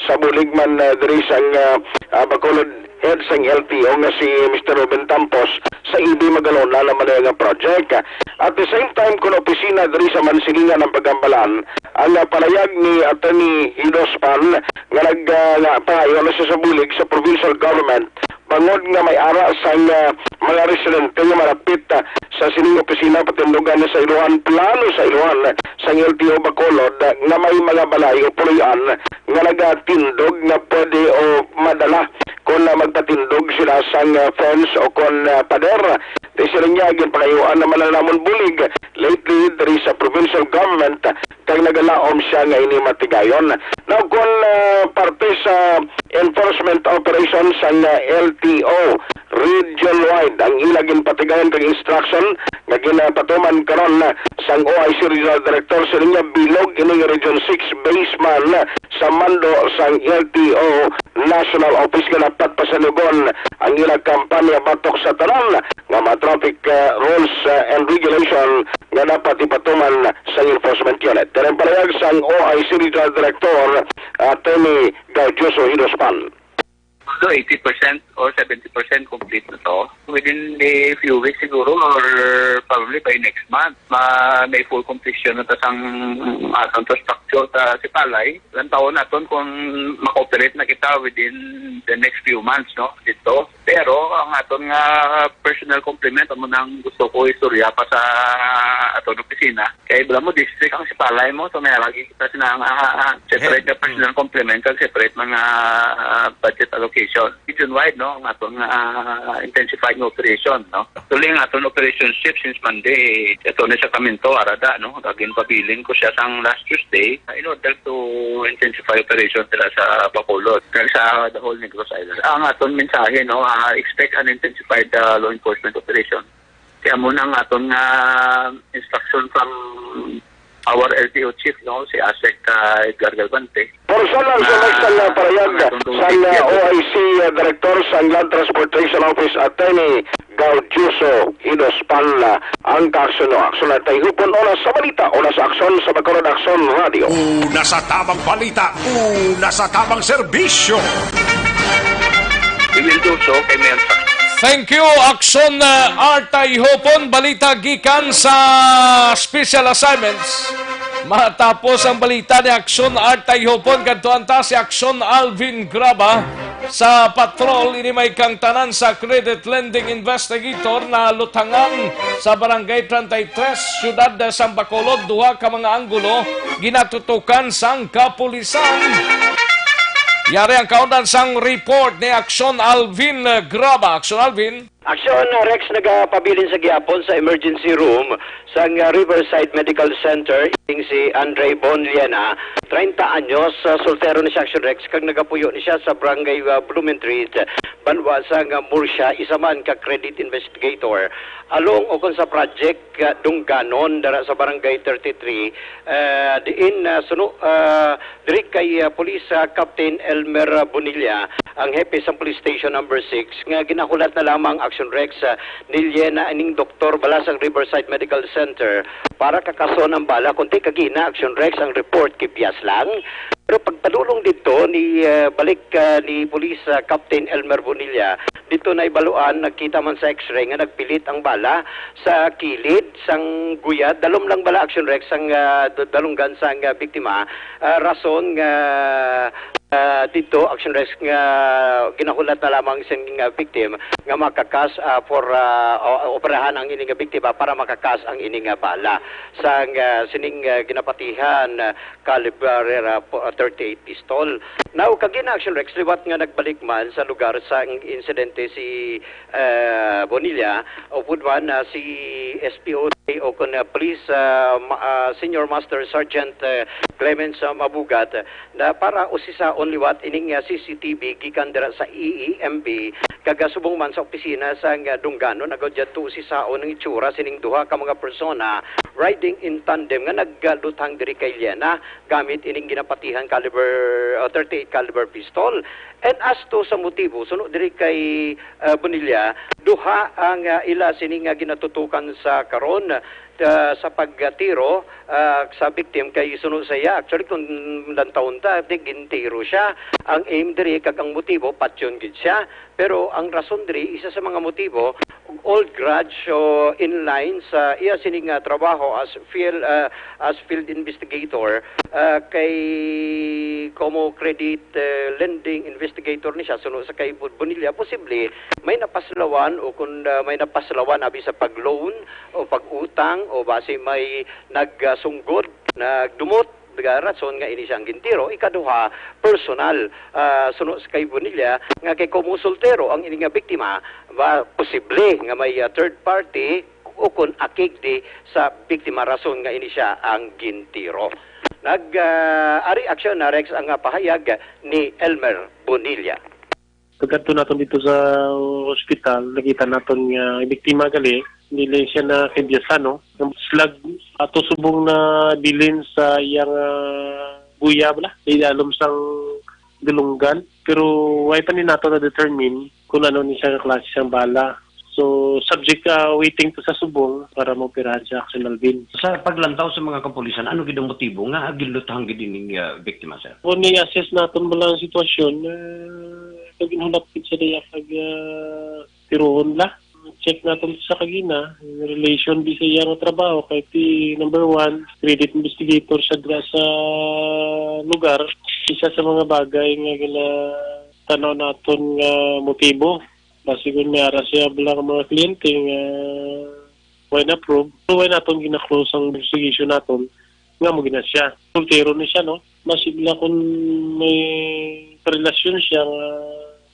sa bulig man, ah, diri sang, ah, ah, Bacolod head sang L T O nga si Mister Ruben Tampos sa E B Magalona naman na nga project. At the same time, kun opisina diri sa Mansilingan ang pagambalan, ang, ah, palayag ni Attorney Hidospan nga nag, ah, nga pangayo na siya sa bulig sa provincial government bangod nga may ara sang, ah, mga residente nga marapit, ah, sa sining opisina patindugan sa iluhan, plano sa iluhan sang L T O Bacolod, ah, nga may mga balay o puloy-an nga nagatindog nga pwede o madala kon, ah, magpatindog sila sang, ah, fence o kon, ah, pader. Di sila niya ginpangayuan naman na namon bulig lately diri sa provincial government kag nagalaom siya nga ini matigayon. Now, kon, ah, parte sa enforcement operation sang, ah, L T O region-wide ang ila ginpatigayon kag instruction nga ginapatuman karon, ah, sang O I C Regional Director sa linya bilog ining Region six base man, ah, sa mando sang L T O National Office nga dapat pasanugon ang ila kampanya batok sa tanan nga mga traffic, ah, rules, ah, and regulation nga dapat ipatuman sang enforcement unit. Kani ang palayag sang O I C Regional Director, ah, Attorney Gaudioso Hidospan. Although eighty percent or seventy percent complete na to, within a few weeks siguro or probably by next month, ma-, may full completion na ta sang aton infrastructure ta Sipalay. Lantaw naton kung maka-operate na kita within the next few months, no, dito. Pero ang aton nga personal compliment, amo nang gusto ko istorya pa sa aton opisina. Kay wala mo district ang Sipalay mo, so may lagi kita sina nga, ah, ah, separate nga personal compliment kag separate mga, ah, budget allocation. Region-wide, no, ang aton nga, ah, intensified nga operation, no. Actually, ang aton operation chief since Monday, ito ni Sacramento, arada, no, ginpabilin ko siya sang last Tuesday, in order to intensify operation sila sa Bacolod, kag sa the whole Negros Island. Ang aton mensahe, no, ah, expect an intensified, ah, law enforcement operation. Kaya mo nang aton nga instruction from our L T O chief, no, si Asek, ah, Edgar Galvante. Porsa lang sa next ang, ah, parayag sang O I C, ah, Director sang Land Transportation Office, Attorney Gaudioso Idospal, ah, ang kaaksyon o aksyon na tayo. Upon oras sa balita, oras sa aksyon sa Bacolod Aksyon Radio. Una sa tamang balita, una sa tamang serbisyo. We will do so kay Mayor Sa- Thank you, Aksyon, uh, Artay Hopon. Balita gikan sa special assignments. Matapos ang balita ni Aksyon Artay Hopon, kadtuan ta si Aksyon Alvin Graba sa patrol. Ini may kangtanan sa credit lending investigator na lutangan sa Barangay treinta y tres, siyudad sang Bacolod. Duha ka mga anggulo ginatutukan sang kapulisan. Yari ang kaundan sang report ni Aksyon Alvin Graba. Aksyon Alvin. Aksyon, uh, Rex, nagapabilin sa gihapon sa emergency room sang, uh, Riverside Medical Center, ining si Andre Bon Liena, treinta anyos, uh, soltero ni siya, Aksyon Rex, kag nagapuyo ni siya sa barangay, uh, Blumentritt, banwa sang, uh, Murcia, isa man ka credit investigator, along ukon sa Project, uh, Dungganon, dara sa Barangay thirty-three, uh, diin, uh, suno, uh, Diri kay, ah, Police, ah, Captain Elmer, ah, Bonilla, ang hepe sang Police Station Number Six, nga ginahulat na lamang, Action Rex, ah, ni Liena ining doktor bala sang Riverside Medical Center para kakason ang bala. Kundi kagina, Action Rex, ang report kay bias lang. Pero pagpadulong didto ni, ah, balik, ah, ni Police, ah, Captain Elmer Bonilla, didto na ibaluan, nagkita man sa X-ray nga nagpilit ang bala sa kilid sang guya. Dalom lang bala, Action Rex, sang, ah, d-, dalunggan sang, ah, biktima. Ah, rason nga, ah, didto, Action Rex, nga ginahulat na lamang sing, ah, victim nga makakas, ah, for, ah, o-, operahan ang ini nga biktima para makakas ang ini nga bala sang, ah, sining, ah, ginapatihan, ah, caliber, ah, po-, ah, thirty-eight pistol. Now, kagina, Action Rex, liwat nga nagbalik man sa lugar sang insidente si, ah, Bonilla, upod man, ah, si S P O o kon, ah, Police, ah, ma-, ah, Senior Master Sergeant, ah, Clemens, ah, Mabugat, ah, na para usisaon liwat ining, ah, C C T V gikan dira sa E E M B, kag, ah, subong man sa opisina sang, ah, Dungganon, agod yadto usisaon ang itsura sining duha ka mga persona riding in tandem nga nagluthang diri kay Liena gamit ining ginapatihan caliber, ah, thirty-eight caliber pistol. And as to sa motibo, suno diri kay, ah, Bonilla, duha ang, ah, ila sini nga ginatutukan sa karon, ah, sa pagtiro, ah, sa victim kay suno sa iya. Actually, kung lantawon ta, di gintiro siya. Ang aim diri kag ang motibo, patyon gid siya. Pero ang rason diri, isa sa mga motibo, old grudge o in line sa iya sini nga trabaho as field, ah, as field investigator, ah, kay como credit, eh, lending investigator ni siya, suno sa kay Bu-, Bonilla, posible may napaslawan o kung, ah, may napaslawan abi sa pag-loan o pag-utang o basi may nagsunggod, nagdumot, nga rason nga ini siya ang gintiro. Ikaduha, personal, ah, suno sa kay Bonilla, nga kay como soltero ang ini nga biktima, ba, posible nga may, ah, third party o kon akig di sa biktima rason nga ini siya ang gintiro. Nag, ah, ari aksyon na Rex ang, ah, pahayag ni Elmer Bonilla. Pagkadto naton dito sa ospital, nakita naton nga ang biktima gali, dili siya na kay biasa, no? Ang slag ato subong na bilin sa iyang, ah, guya bala, ilalom sang dulunggan. Pero way pa ni nato na-determine kung ano ni siya nga klase sang bala. So, subject, ah, waiting to sa subong para maoperahan sa Action Alvin. Sa paglantaw sa mga kapulisan, ano gid ang motibo nga ginluthang gid ining, ah, biktima, sir? Kung i-assess naton bala ang sitwasyon, ah, pag inhulap gid sa daya kag, ah, tiruon la. Check naton sa kagina, in relation di sa iya nga trabaho, kay ti number one, credit investigator siya dira sa lugar. Isa sa mga bagay nga ginatanaw naton nga motibo, basi kung may ara siya bala nga mga kliyente nga way na-approve, so way naton gina-close ang investigation naton nga mo gina siya. Soltero ni siya, no? Mas ibla kung may karelasyon siya nga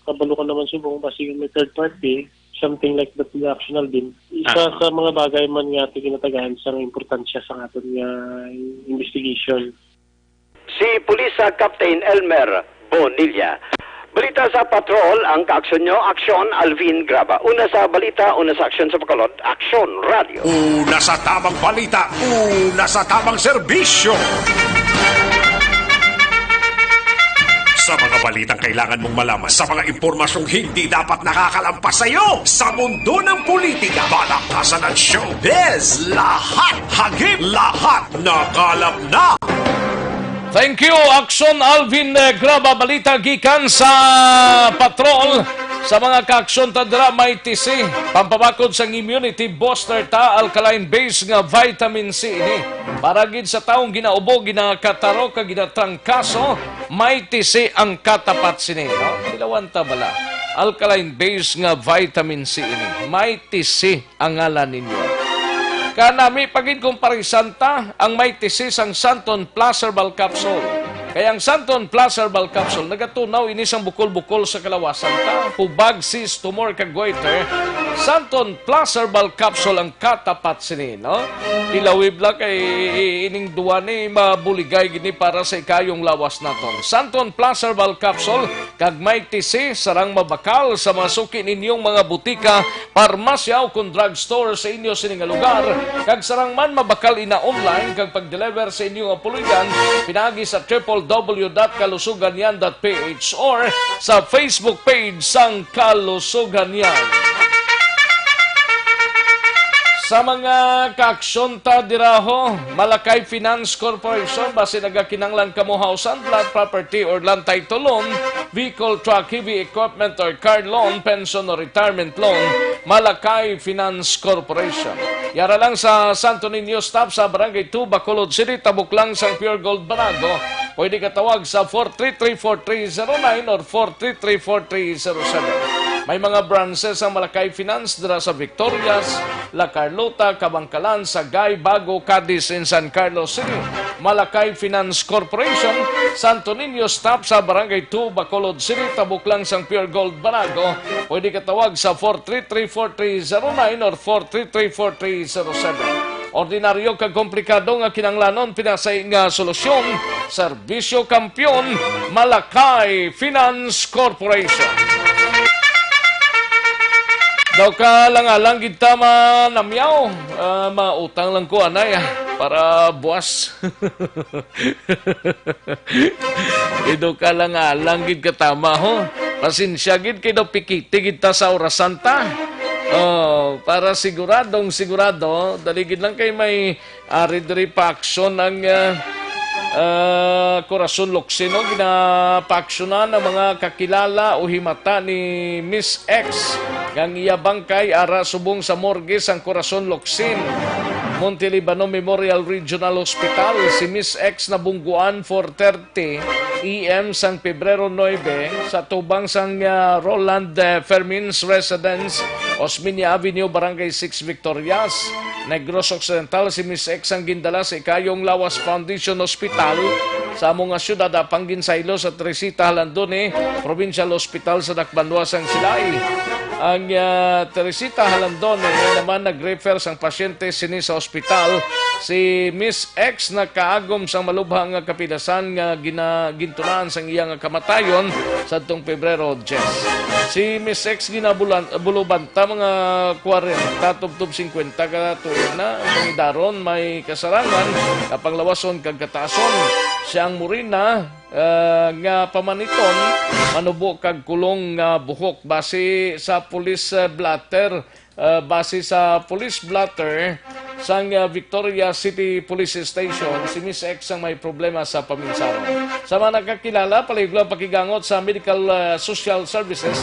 kabalo ka naman subong, basi may third party, something like that, nga optional din. Isa Ah. sa mga bagay man nga ato ginatagaan sa importansya sa aton nga investigation. Si Police, ah, Captain Elmer Bonilla. Balita sa Patrol, ang kaaksyon nyo, Aksyon, Alvin Graba. Una sa balita, una sa aksyon sa Bacolod, Aksyon Radio. Una sa tamang balita, una sa tamang serbisyo. Sa mga balitang kailangan mong malaman, sa mga impormasyong hindi dapat nakakalampas sa iyo, sa mundo ng politika, palakasan at showbiz, lahat hagip, lahat nakalap na. Thank you, Aksyon Alvin, eh, Graba. Balita gikan sa Patrol. Sa mga kaaksyon ta dira, may tisi. Pampabakod sang immunity booster ta, alkaline base nga vitamin C ini. Para gid sa taong ginaubo, ginakataro, kag ginatrangkaso, may tisi ang katapat sini, no? Tilawan ta bala. Alkaline base nga vitamin C ini. May tisi ang ngalan ninyo. Kanami pa gid kung parisan ta ang may tisi sang Santon Plus Herbal Capsule. Kay ang Santon Plus Herbal Capsule nagatunaw ini sang bukol-bukol sa kalawasan ta, hubag, cyst, tumor, kag goiter. Santon Plus Herbal Capsule ang katapat sini, no? Ilawib la kay ining duwa ni mabuligay gini para sa ikayong lawas naton. Santon Plus Herbal Capsule kag may tisi sarang mabakal sa mga suki ninyong mga butika, parmasya, o kon drugstore sa inyo sini nga lugar, kag sarang man mabakal ina online kag pag-deliver sa inyo nga puloy-an pinaagi sa triple W dot kalusuganyan dot P H or sa Facebook page sang Kalusuganyan. Sa mga kaaksyon ta dira ho, Malakay Finance Corporation, basi nagakinanglan kamo house and lot, property or land title loan, vehicle, truck, heavy equipment or car loan, pension or retirement loan, Malakay Finance Corporation. Yara lang sa Santo Niño Stop sa Barangay two, Bacolod City, tabok lang sang Pure Gold Banago. Pwede ka tawag sa four three three four three zero nine or four three three four three zero seven. May mga branches ang Malakay Finance dira sa Victorias, La Carlota, Kabankalan, Sagay, Bago, Cadiz, and San Carlos City. Malakay Finance Corporation, Santo Niño Stop sa Barangay two, Bacolod City, tabok lang sang Pure Gold Banago. Pwede ka tawag sa four three three four three zero nine or four three three four three zero seven. Ordinaryo kag komplikado nga kinahanglanon, pinasay nga solusyon, Serbisyo Kampiyon, Malakay Finance Corporation. Daw ka lang alang gid ta manamyaw. Ah, mautang lang ko, anay, ah, para buwas. Ido ka lang alang gid katama, ho. Pasensya gid kay daw pikiti gid ta sa orasan ta. Oh, para siguradong sigurado, dali gid lang kay may ari diri pa-aksyon ang, ah, ah, Corazon Locsin, no? Ginapa-aksyonan ang mga kakilala o himata ni Miss X nga ang iya bangkay ara subong sa morgue sang Corazon Locsin, Monte Libano Memorial Regional Hospital. Si Miss X nabungguan four thirty A M sang Pebrero nuebe sa tubang sang, ah, Roland, ah, Fermin's Residence, Osmeña Avenue, Barangay six, Victorias, Negros Occidental. Si Miss X ang gindala sa Ikayong Lawas Foundation Hospital sa amo nga siyudad, apang ginsaylo sa Teresita Jalandone Provincial Hospital sa Dakbanwa sang Silay. Ang, ah, Teresita Jalandone naman nag-refer sang pasyente sini sa ospital. Si Miss X nakaagom sang malubha nga kapilasan nga gina-, gintunaan sang iya nga kamatayon sadtong Pebrero diyes. Si Miss X ginabulan-, bulubanta mga kwarenta tubtob singkwenta ka tuig na. Ang daron may kasarangan, kapanglawason kag kataason. Siya ang morena, ah, nga pamaniton, manubo kag kulong nga buhok. Base sa police, ah, blotter, ah, base sa police blotter sang, ah, Victoria City Police Station, si Miss X ang may problema sa paminsaron. Sa mga nakakilala, palihog lang pakigangot sa Medical, ah, Social Services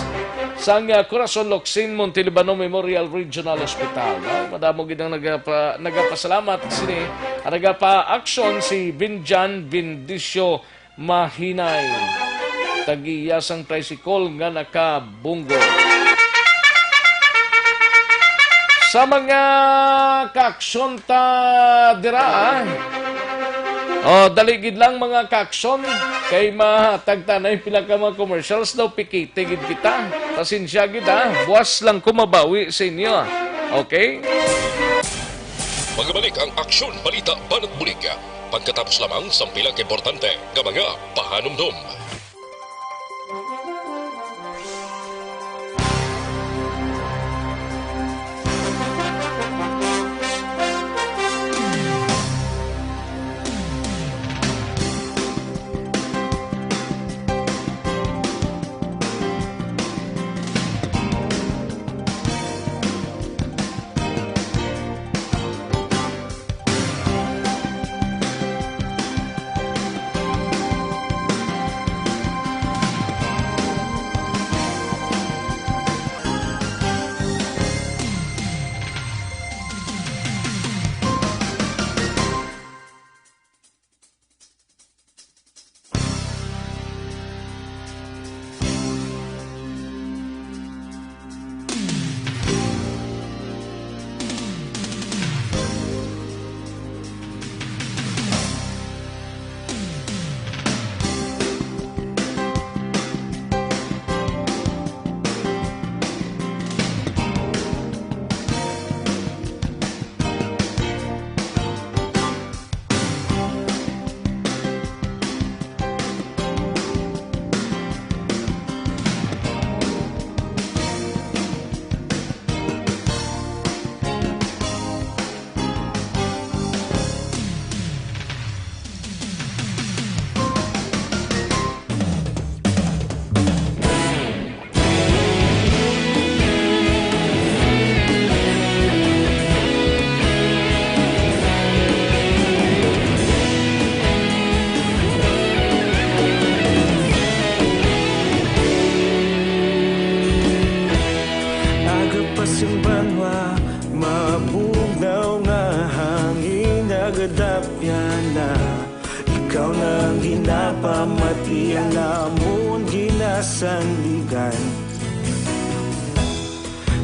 sang, ah, Corazon Locsin Monte Libano Memorial Regional Hospital. No? Madamo gid ang nagapa-, nagapasalamat sini, ang nagapa-aksyon si Binjan Bindicio Mahinay, tagiya sang tricycle nga nakabunggo. Sa mga kaaksyon ta dira, ah. Oh, dali gid lang mga kaaksyon, kay mahatag ta na yung pila ka mga commercials daw, pikiti gid kita. Pasensya gid, ah. Buwas lang ko mabawi sa inyo, ah. Okay? Magbalik ang Aksyon, Balita, Banat Bulig. Pagkatapos lamang sang pila ka importante nga mga pahanumdom. Ikaw na ang ginapamati, ang amon ginasandigan.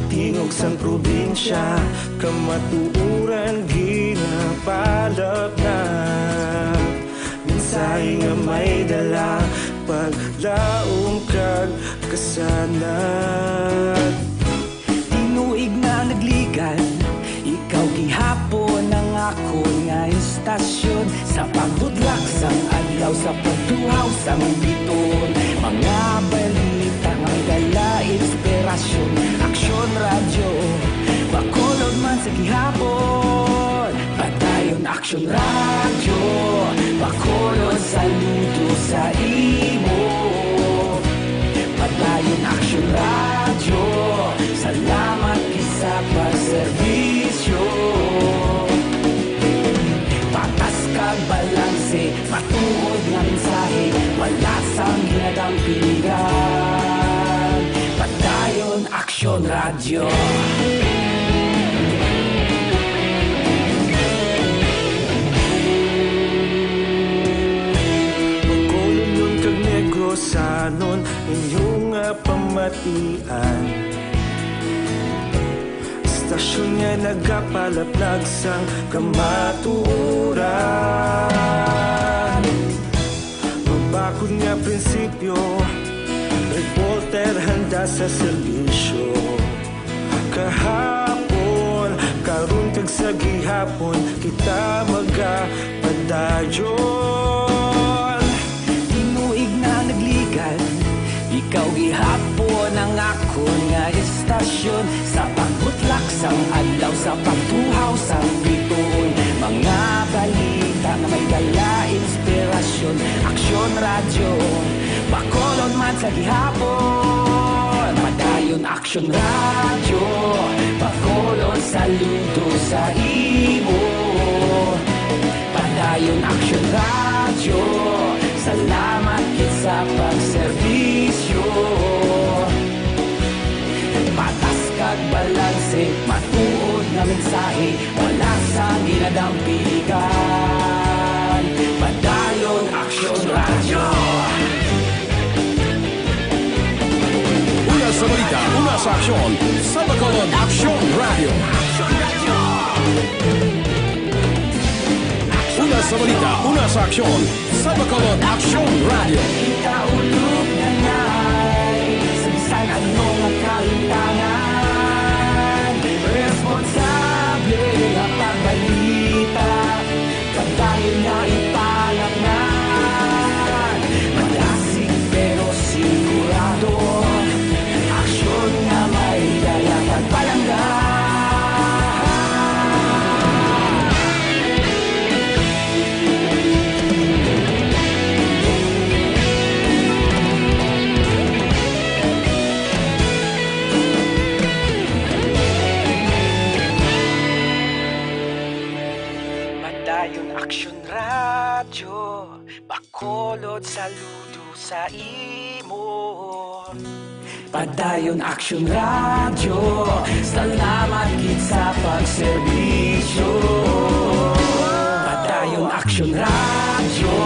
Tingog sang probinsya, kamatuoran ginapalapnag. Mensahe nga may dala, paglaom kag kasanag. Tinuig na nagligan, ikaw gihapon ang akon nga istasyon. Sa pagbutlak sang adlaw, sa pagtuhaw sang bituon, mga balita nga may dala inspirasyon. Aksyon Radyo, Bacolod man sa gihapon. Padayon Aksyon Radyo, Bacolod, saludo sa imo. Padayon Aksyon Radyo, salamat gid sa pagserbisyo. Patas kag balanse, matuod nga mensahe, wala sang ginadampingan. Padayon Aksyon Radyo. Bacolodnon kag Negrosanon, inyo nga pamatian. Istasyon nga nagapalapnag sang kamatuoran. Mabakod nga prinsipyo, reporter handa sa serbisyo. Kahapon, karon, kag sa gihapon, kita magapadayon. Tinuig na nagligan, ikaw gihapon ang akon nga istasyon. Sa pagbutlak sang adlaw, sa pagtuhaw sang bituon, mga balita nga may dala inspirasyon. Aksyon Radyo, Bacolod man sa gihapon. Padayon Aksyon Radyo, Bacolod, saludo sa imo. Padayon Aksyon Radyo, salamat gid sa pagserbisyo. Patas kag balanse, matuod nga mensahe, wala sang ginadampingan. Padayon Aksyon Radyo. Una sa balita, una sa aksyon, sa Bacolod Aksyon Radyo. Una sa balita, una sa aksyon, sa Bacolod Aksyon Radyo. Kita ulog na nay, sa bisan ano nga kalimtangan, responsable nga pagbalita. Padayon nga ipalapngan, madasig pero sigurado, aksyon nga may dala pagpalangga. Padayon Aksyon Radyo, Bacolod, saludo sa imo. Padayon Aksyon Radyo, salamat gid sa pagserbisyo. Padayon Aksyon Radyo,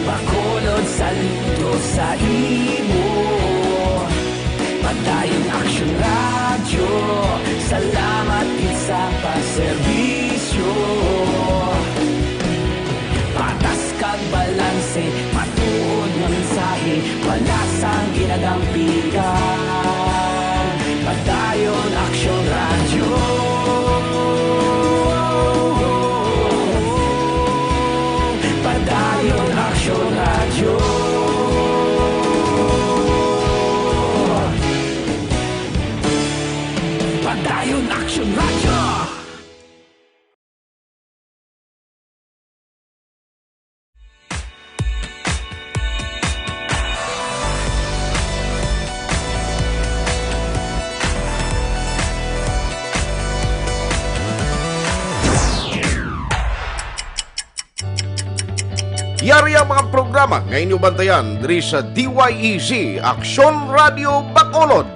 Bacolod, saludo sa imo. Padayon Aksyon Radyo, salamat gid sa pagserbisyo. Patas kag balanse, matuod nga mensahe, wala sang ginadampingan. Padayon Aksyon Radyo. Padayon Aksyon Radyo. Padayon Aksyon Radyo. Yari ang mga programa nga inyo bantayan diri sa D Y E Z Aksyon Radio Bacolod.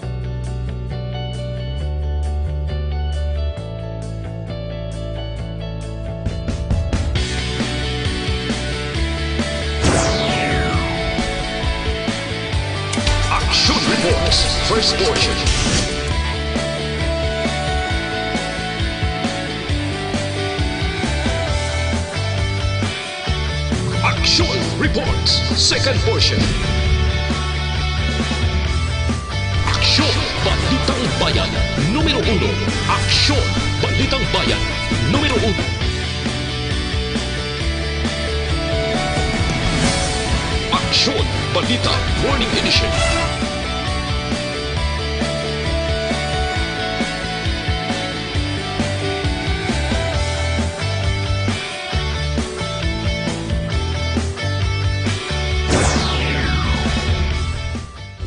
First portion. Action Reports, second portion. Aksyon, Balitang Bayan, numero uno. Aksyon, Balitang Bayan, numero uno. Aksyon, Balita, Morning Edition.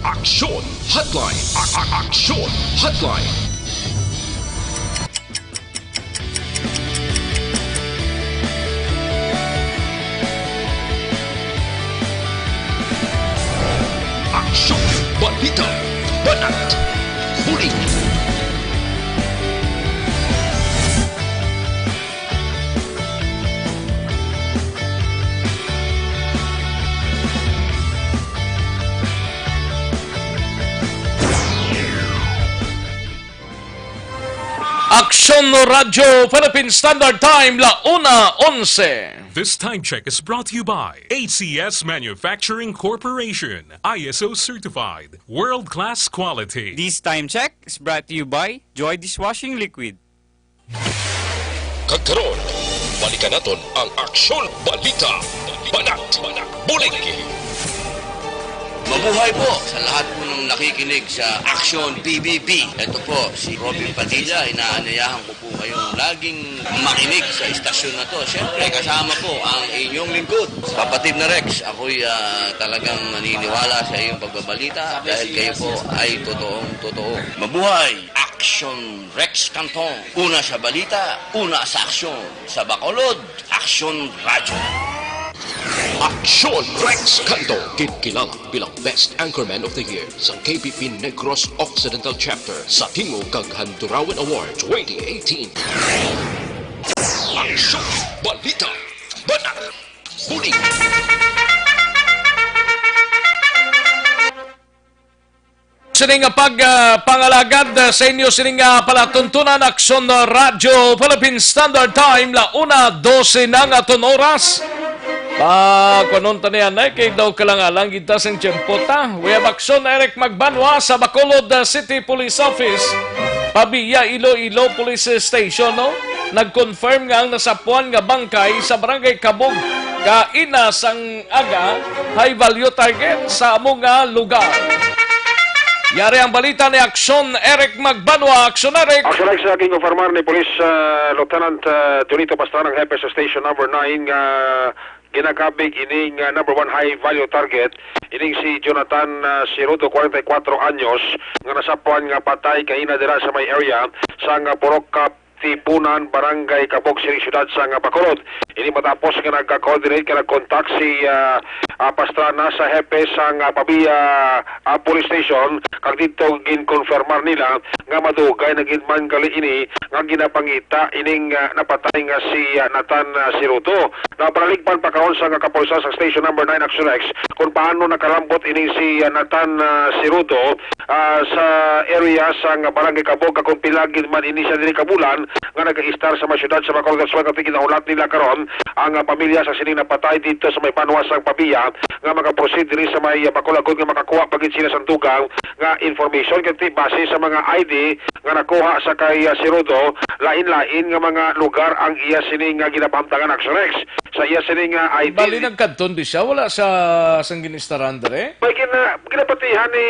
Aksyon Hotline. A- a- Aksyon Hotline. Aksyon, balita, banat, bulig. Aksyon Radyo Philippine Standard Time, la una onse. This time check is brought to you by A C S Manufacturing Corporation, I S O certified, world-class quality. This time check is brought to you by Joy Dishwashing Liquid. Kag karon, balikan naton ang Aksyon Balita, Banat, Bulig. Mabuhay po sa lahat po ng nakikinig sa Aksyon P B B. Ito po si Robin Padilla, inaanyayahan ko po kayong laging makinig sa istasyon na to. Siyempre, kasama po ang inyong lingkod, kapatid na Rex. Ako'y, ah, talagang naniniwala sa iyong pagbabalita dahil kayo po ay totoong totoo. Mabuhay! Aksyon Rex Canton. Una sa balita, una sa aksyon. Sa Bacolod, Aksyon Radyo. Aksyon Rex Canton, ginkilala bilang Best Anchorman of the Year sa K P P Negros Occidental Chapter sa Tingog kag Handurawan Award twenty eighteen. Aksyon, balita, banat, bulig. Sini nga pag, ah, pangalagad, ah, sa inyo sini nga palatuntunan, Aksyon Radyo Philippine Standard Time, la una dose na nga aton oras. Pa, kunon ta niya, nay, kay daw kalang-alang gid ta sing tiyempo ta. We have Aksyon Eric Magbanwa sa Bacolod, ah, City Police Office, Pavia, Iloilo Police Station, no? Nag-confirm nga ang nasapuan nga bangkay sa Barangay Kabog, kaina sang aga, high value target sa amo nga lugar. Yari ang balita ni Aksyon Eric Magbanwa. Aksyon Eric! Aksyon Eric, sa ginkonfirmar ni Police, ah, Lieutenant, ah, Junito Pastrana, ang hepe sa Station Number Nine, nga ginakabig ining, ah, number one high value target, ining si Jonathan, ah, Sirudo, kwarenta y kuwatro anyos, nga nasapuan nga patay kaina dira sa may area sang, ah, Purok Kap-, Tipunan, Barangay Kabog, sining siyudad sang, ah, Bacolod. Ini matapos nga nagka-coordinate kag nag-contact si, ah, ah, Pastrana sa hepe sang, ah, Pavia, ah, Police Station, kag didto ginkonfirmar nila nga madugay na gid man gali ini nga ginapangita ining, ah, napatay nga si, ah, Nathan, ah, Sirudo. Napanaligpan pa karon sang kapulisan sa Station Number Nine, Action X, kung paano nakalambot ini si, ah, Nathan, ah, Sirudo, ah, sa area sang Barangay Kabog, kag kung pila gid man ini siya diri ka bulan nga nagaistar sa may siyudad sa Bacolod. That's why, kag ginaulat nila karon ang, ah, pamilya sa sining napatay didto sa may banwa sang Pavia nga makaproceed diri sa may, ah, Bacolod nga makakuha pa gid sila sang dugang nga information, kag ti-, base sa mga I D nga nakuha sa kay, ah, Sirudo, lain-lain nga mga lugar ang iya sini nga ginapahamtangan, Action X. Sa iya sini nga I D. Bali, nagkadton di siya, wala sa sang ginistaran diri? May gina-, ginapatihan ni,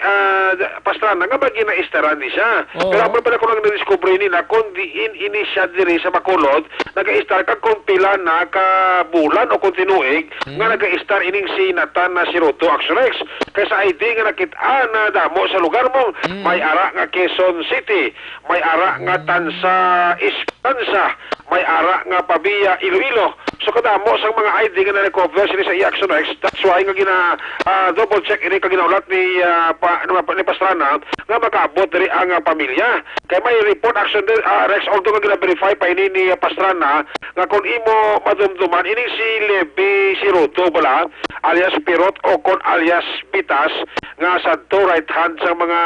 ah, Pastrana nga may ginaistaran di siya. Oo. Pero amo pala kung ang nadiskubre nila kung diin ini siya diri sa Bacolod, nagaistar kag kung pila na ka bulan o kung tinuig Hmm. nga nagaistar ining si Nathan na Sirudo, Action X. Kay sa I D nga nakit-an na damo sa lugar mo, Hmm. may ara nga Quezon City, may ara nga Hmm. Tansa, Esperanza, may ara nga Pavia, Iloilo. So, kadamo sang mga I D nga na-recover sini sa iya, Action X. That's why nga gina, ah, double check ini kag ginaulat ni, ah, pa, ano, ni Pastrana nga makaabot diri ang, ah, pamilya. Kay may report, Action, ah, Rex, although nga gina-verify pa ini ni, ah, Pastrana, nga kung imo madumduman, ining si Levi Sirudo bala, alias Pirot o kon alias Bitas, nga sadto right hand sa mga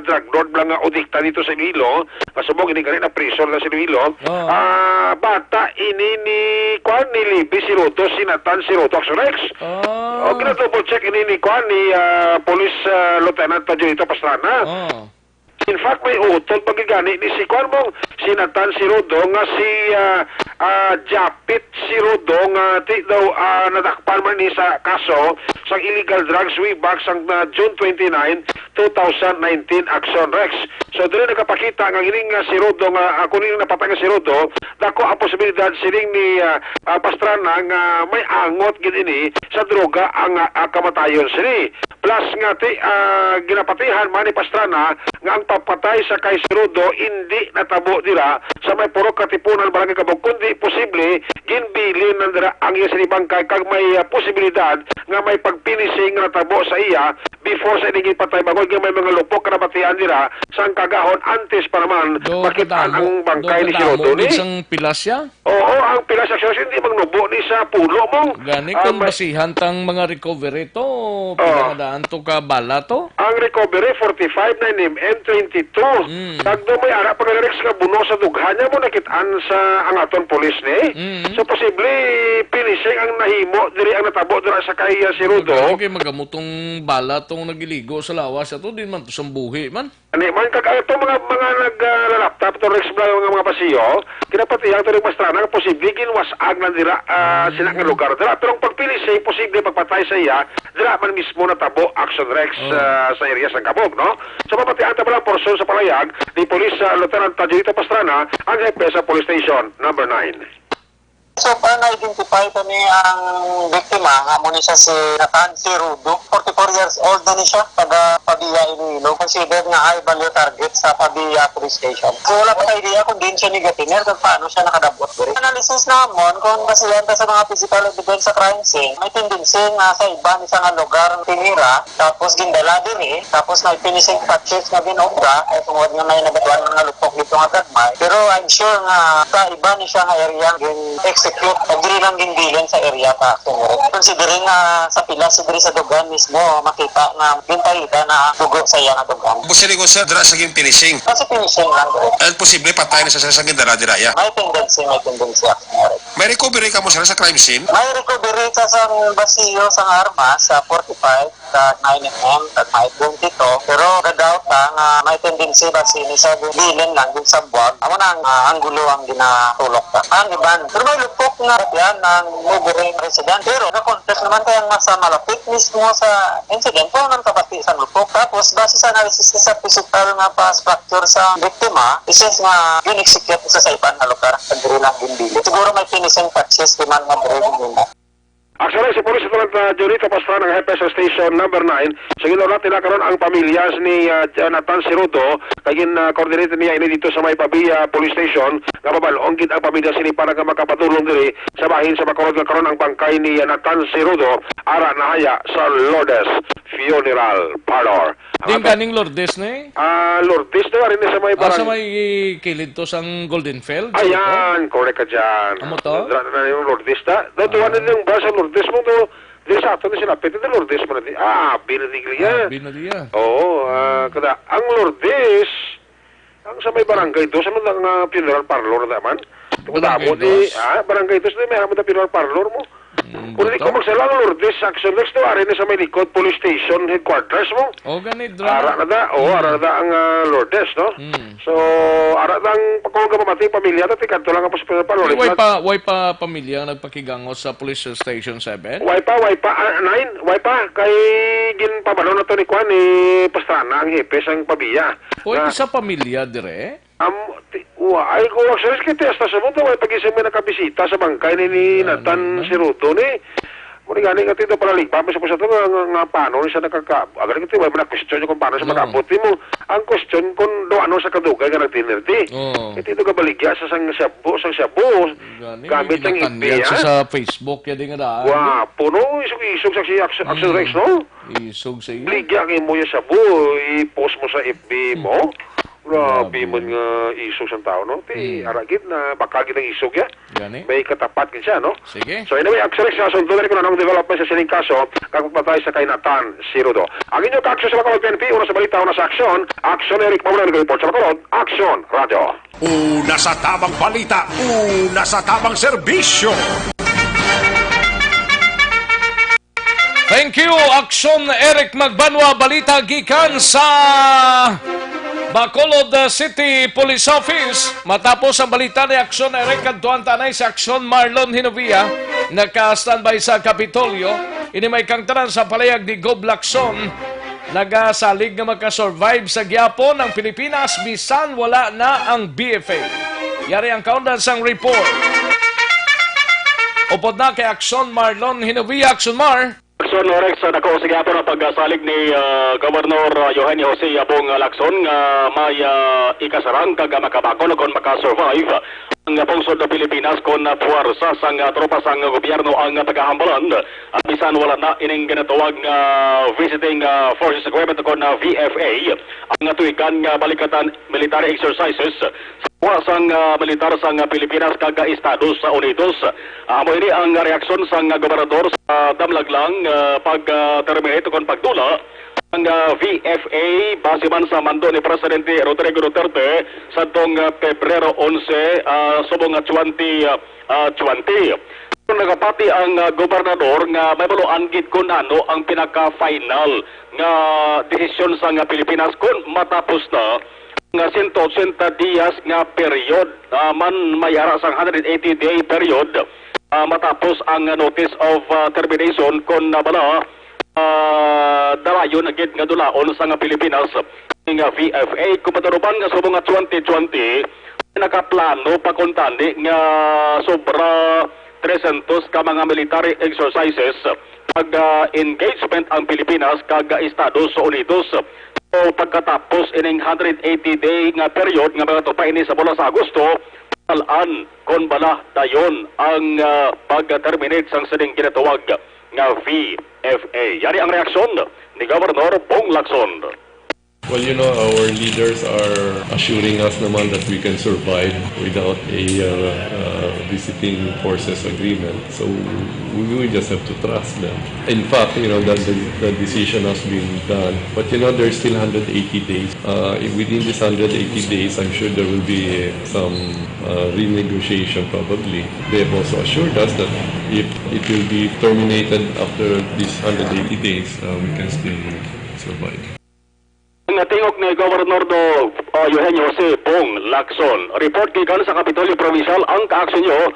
drug lord, mga odikta dito sa Iloilo, nga subong ini gani na priso na sa Iloilo. Oh. Ah, bata ini ni, kuan, ni Libby Sirodo, si Nathan Sirodo, Action Rex. Oh. O, gina-double check ini ni, kuan, ni, ah, Police, ah, Lieutenant Joelito Pastrana. Oh. In fact, may utod pa gid gani ni si, kuan mo, si Nathan Sirodo nga si, ah, ah, Japit Sirodo nga ti daw, ah, nadakpan man ni sa kaso sang illegal drugs way back sang, ah, June twenty-nine, two thousand nineteen, Action Rex. So, diri nagapakita nga ining, ah, Sirodo nga, ah, kung ining napatay nga Sirodo, dako ang posibilidad sining ni, ah, ah, Pastrana nga may angot gid ini sa droga ang, ah, ah, kamatayon sini. Plus nga ti, ah, ginapatihan man ni Pastrana nga ang papatay sa kay Sirodo indi natabo dira sa may Purok Katipunan, Barangay Kabog, kundi posible ginbilin na dira ang iya sini bangkay kag may, ah, posibilidad nga may pag-finishing nga natabo sa iya before sa ining ginpatay, bangod nga may mga lupok nga nabatian dira sang kagahon antes pa naman Do makit-an kadamo, ang do bangkay ni kadamo Sirodo gid ni. sang pilas siya? Oo, ang pilas sa aksyon hindi magnubo ni sa pulo mo. Gani Ah, kung may basihan tang mga recovery to, Oh. pila nga daan to ka bala to? Ang recovery, forty-five, nine M M, twenty-two. Mm. Kag do may ara pa nga lyrics nga buno sa dughan niya mo nakit-an sa ang aton pulis ni. Mm. So, posible finishing ang nahimo diri, ang natabo dira sa kay, ah, Sirodo. Gani kay magamutong bala tong nagiligo sa lawas ato, din man to sambuhi man. Ani man, kag ato mga, mga nag, ah, lalaptop, to Rex Blanco, mga, mga pasiyo, kinapatihan to rin Pastrana nga posible ginwas-ag lang dira, ah, Mm. sila nga lugar dira. Pero ang pagpilising, posible pagpatay sa iya, dira man mismo natabo, Action Rex, Oh. ah, sa area sang Kabog, no? So, mapatihan ta pala ang porsyon sa palayag ni Police, ah, Lieutenant Tajito Pastrana, ang hepe sa Police Station number nine. So, pa na-identify kami ang biktima, nga amo ni siya si Nathan Sirudo, forty-four years old na ni siya, taga Pavia, Iloilo. Considered nga high value target sa Pavia Police Station. So, wala pa sa idea kung diin siya nigatiner kag paano siya nakadabot diri. Analysis namon kung basihan ta sa mga physical evidence sa crime scene, may tendency nga sa iba ni sa nga lugar tinira, tapos gindala diri, tapos may finishing touches nga ginobra, ay tungod nga may nagatuan nga lupok dito nga gagmay. Pero I'm sure nga sa iba ni siya nga area gin-execute, o diri lang ginbilin sa area ta. Considering nga sa pilas diri sa dugan mismo, makita nga ginpahita na ang dugo sa iya nga dugan. Posible ko, sir, dira sa gin-finishing. Kasi finishing lang diri. And posible patay na siya sa gindala dira, ya? May tendency, may tendency, actually. May recovery ka mo, sir, sa crime scene? May recovery ka sa basiyo sa armas, sa forty-five, sa nine M M, sa may twenty-two. Pero ga-doubt ta nga may tendency ba sini sa bilin lang din sa buwag. Amo na ang, ah, anggulo ang ginatulok ta. Ang iban, pero may lupok nga yan ang neighboring resident. Pero na-confess naman kaya nga sa malapit mismo sa incident, kung anong kabati sa lupok. Tapos, base sa analysis sa physical nga pa structure sa biktima, isis nga gin-execute sa, sa iban nga lugar, sa diri lang ginbilin. Siguro may finishing touches, di man nga diri ginbilin. Actually, si Police Lieutenant, ah, Johnny Tapastan, ang hepe sa Station Number Nine, sa ginawa nila karon ang pamilya ni, ah, Jonathan Sirudo, kay gin, ah, coordinate niya ini dito sa may Pavia Police Station, nga mabalong gid ang pamilya sini para nga makapadulong diri sa bahin sa makurod nga karon ang bangkay ni, ah, Nathan Sirudo, ara na haya sa Lourdes Funeral Parlor. Ang Din ato- kaning Lourdes ni? Ah, Lourdes na rin sa may Ah, sa barang- may kilid to sang Golden Field, sa Ayan, correct ka dyan. Amo to? Dra-, na yung Lourdes na. Daw, tuwan Ah. na yung bus sa Lourdes mo to. Di sa ato na sila, pwede na Lourdes mo na di. Ah, Abi na di kaya. Ah, Abi na di, ah. Oo, ah, Hmm. kada, ang Lourdes, ang sa may Barangay Dos, ano na nga funeral parlor naman? Barangay Tungkol mo di, Dos? ah, Barangay Dos, di may alam mo na funeral parlor mo. Mm, Kung di ko buto? magsala, ang Lourdes, Action Rex, no? Ari na sa may likod, police station, headquarters mo. O, gani, dra. Ara na da, o, ara na Mm. da ang, ah, Lourdes, no? Mm. So, ara na ang pagkawag ka pamati, pamilya, ta, tikadto lang ang hospital pa, Lourdes Way lang. pa, way pa pamilya ang nagpakigango sa Police Station seven? Way pa, way pa, ah, nine, way pa, kay ginpabalo na to ni Kwan, ni Pastrana, ang hepe sang pamilya. Way Na isa pamilya dire? Am, ti-, wa, ay, ko, actually, kay ti, hasta sa mundo, ay, pag-isang may nakabisita sa bangkay ni, ni Ano Nathan na? Sirudo ni. Muna gani nga, ti, daw pala, ligpa, may sa pusa to, nga, nga, nga, paano ni siya nakaka-, agad nga, ti, wala mo na question kung paano siya No. mag-abot, ti mo. Ang question kung do ano sa kadugay nga nagtinir, ti. Oo. Kay ti, do kabaligya sa sang shabu, sang shabu, Gani, gamit ang ginatanyan F B, siya ha? sa Facebook, ya di nga daan, Wa, no? puno, isog-isog sa si Action, Action Mm. Rex, no? Isog sa iya. Baligya kay mo yung shabu, i-post mo sa F B mo. Grabe man nga isog sang tao, no? Ti, Mm. ara gid na bakal gid ang isog, ya. Gani? May katapat gid siya, no? Sige. So, anyway, actually, sa asunto na rin kung anong development sa sining kaso, kagpatay sa kay Nathan Sirudo. Ang inyo ka-aksyon sa Bacolod P N P, una sa balita, una sa aksyon. Aksyon, Eric Pamulan, report sa Bacolod. Aksyon, Radyo. Una sa tamang balita, una sa tamang serbisyo. Thank you, Aksyon Eric Magbanwa. Balita gikan sa Bacolod City Police Office. Matapos ang balita ni Aksyon Eric, kadtuan ta anay si Aksyon Marlon Hinovia, naka-standby sa Kapitolyo. Ini may kangtanan sa palayag ni Gob Lacson. Nagasalig nga makasurvive sa gihapon ang Pilipinas bisan wala na ang B F A. Yari ang kaundan sang report. Upod na kay Aksyon Marlon Hinovia. Aksyon Mar. Aksyon Rex, sa dako sa gihapon ang pagsalig ni, ah, Governor, ah, Eugenio Jose Bong Lacson nga may, ah, ikasarang kag makabakol kon makasurvive ang pungsod sa Pilipinas kon, ah, puwersa sang, ah, tropa sang gobyerno ang tagahambalan, ah, bisan wala na ining ginatawag nga visiting, ah, forces equipment kon, ah, V F A, ang tuigan nga balikatan military exercises sa sang, ah, militar sang, ah, Pilipinas kag, ah, Estados Unidos. Ah, amo ini ang reaksyon sang, ah, gobernador sa damlag lang, ah, pag, ah, terminate kon pagdula ang, ah, V F A base man sa mando ni Presidente Rodrigo Duterte sa tong, ah, Pebrero onse, ah, subong nga twenty, ah, ah, twenty. Nagapati ang, ah, gobernador nga may baluan gid kon ano ang pinaka-final nga desisyon sa nga Pilipinas kon matapos na nga sento ochenta dias nga period, ah, man may ara sang hundred eighty day period, ah, matapos ang notice of, ah, termination kon, ah, bala, ah, darayon na gid nga dulaon sa nga Pilipinas nga V F A. Kung maturuban nga subong nga twenty twenty, nakaplano pa kuntani nga sobra trescientos ka mga military exercises pag, ah, engagement ang Pilipinas kag Estados Unidos. So, pagkatapos ining hundred eighty day nga period nga magatupa ini sa bulan sa Agosto, talaan kon bala dayon ang, ah, pag-terminate sang sining ginatawag nga V F A. Yari ang reaksyon ni Governor Bong Lacson. Well, you know, our leaders are assuring us naman that we can survive without a, uh, uh, visiting forces agreement. So we, we just have to trust them. In fact, you know, that the, the decision has been done. But, you know, there's still hundred eighty days. Uh, within this hundred eighty days, I'm sure there will be some, uh, renegotiation probably. They have also assured us that if it will be terminated after these hundred eighty days, uh, we can still survive. Ang tingog ni Governor do, uh, Eugenio Jose Bong Lacson. Report gikan sa Kapitolyo Provincial, ang kaaksyon nyo,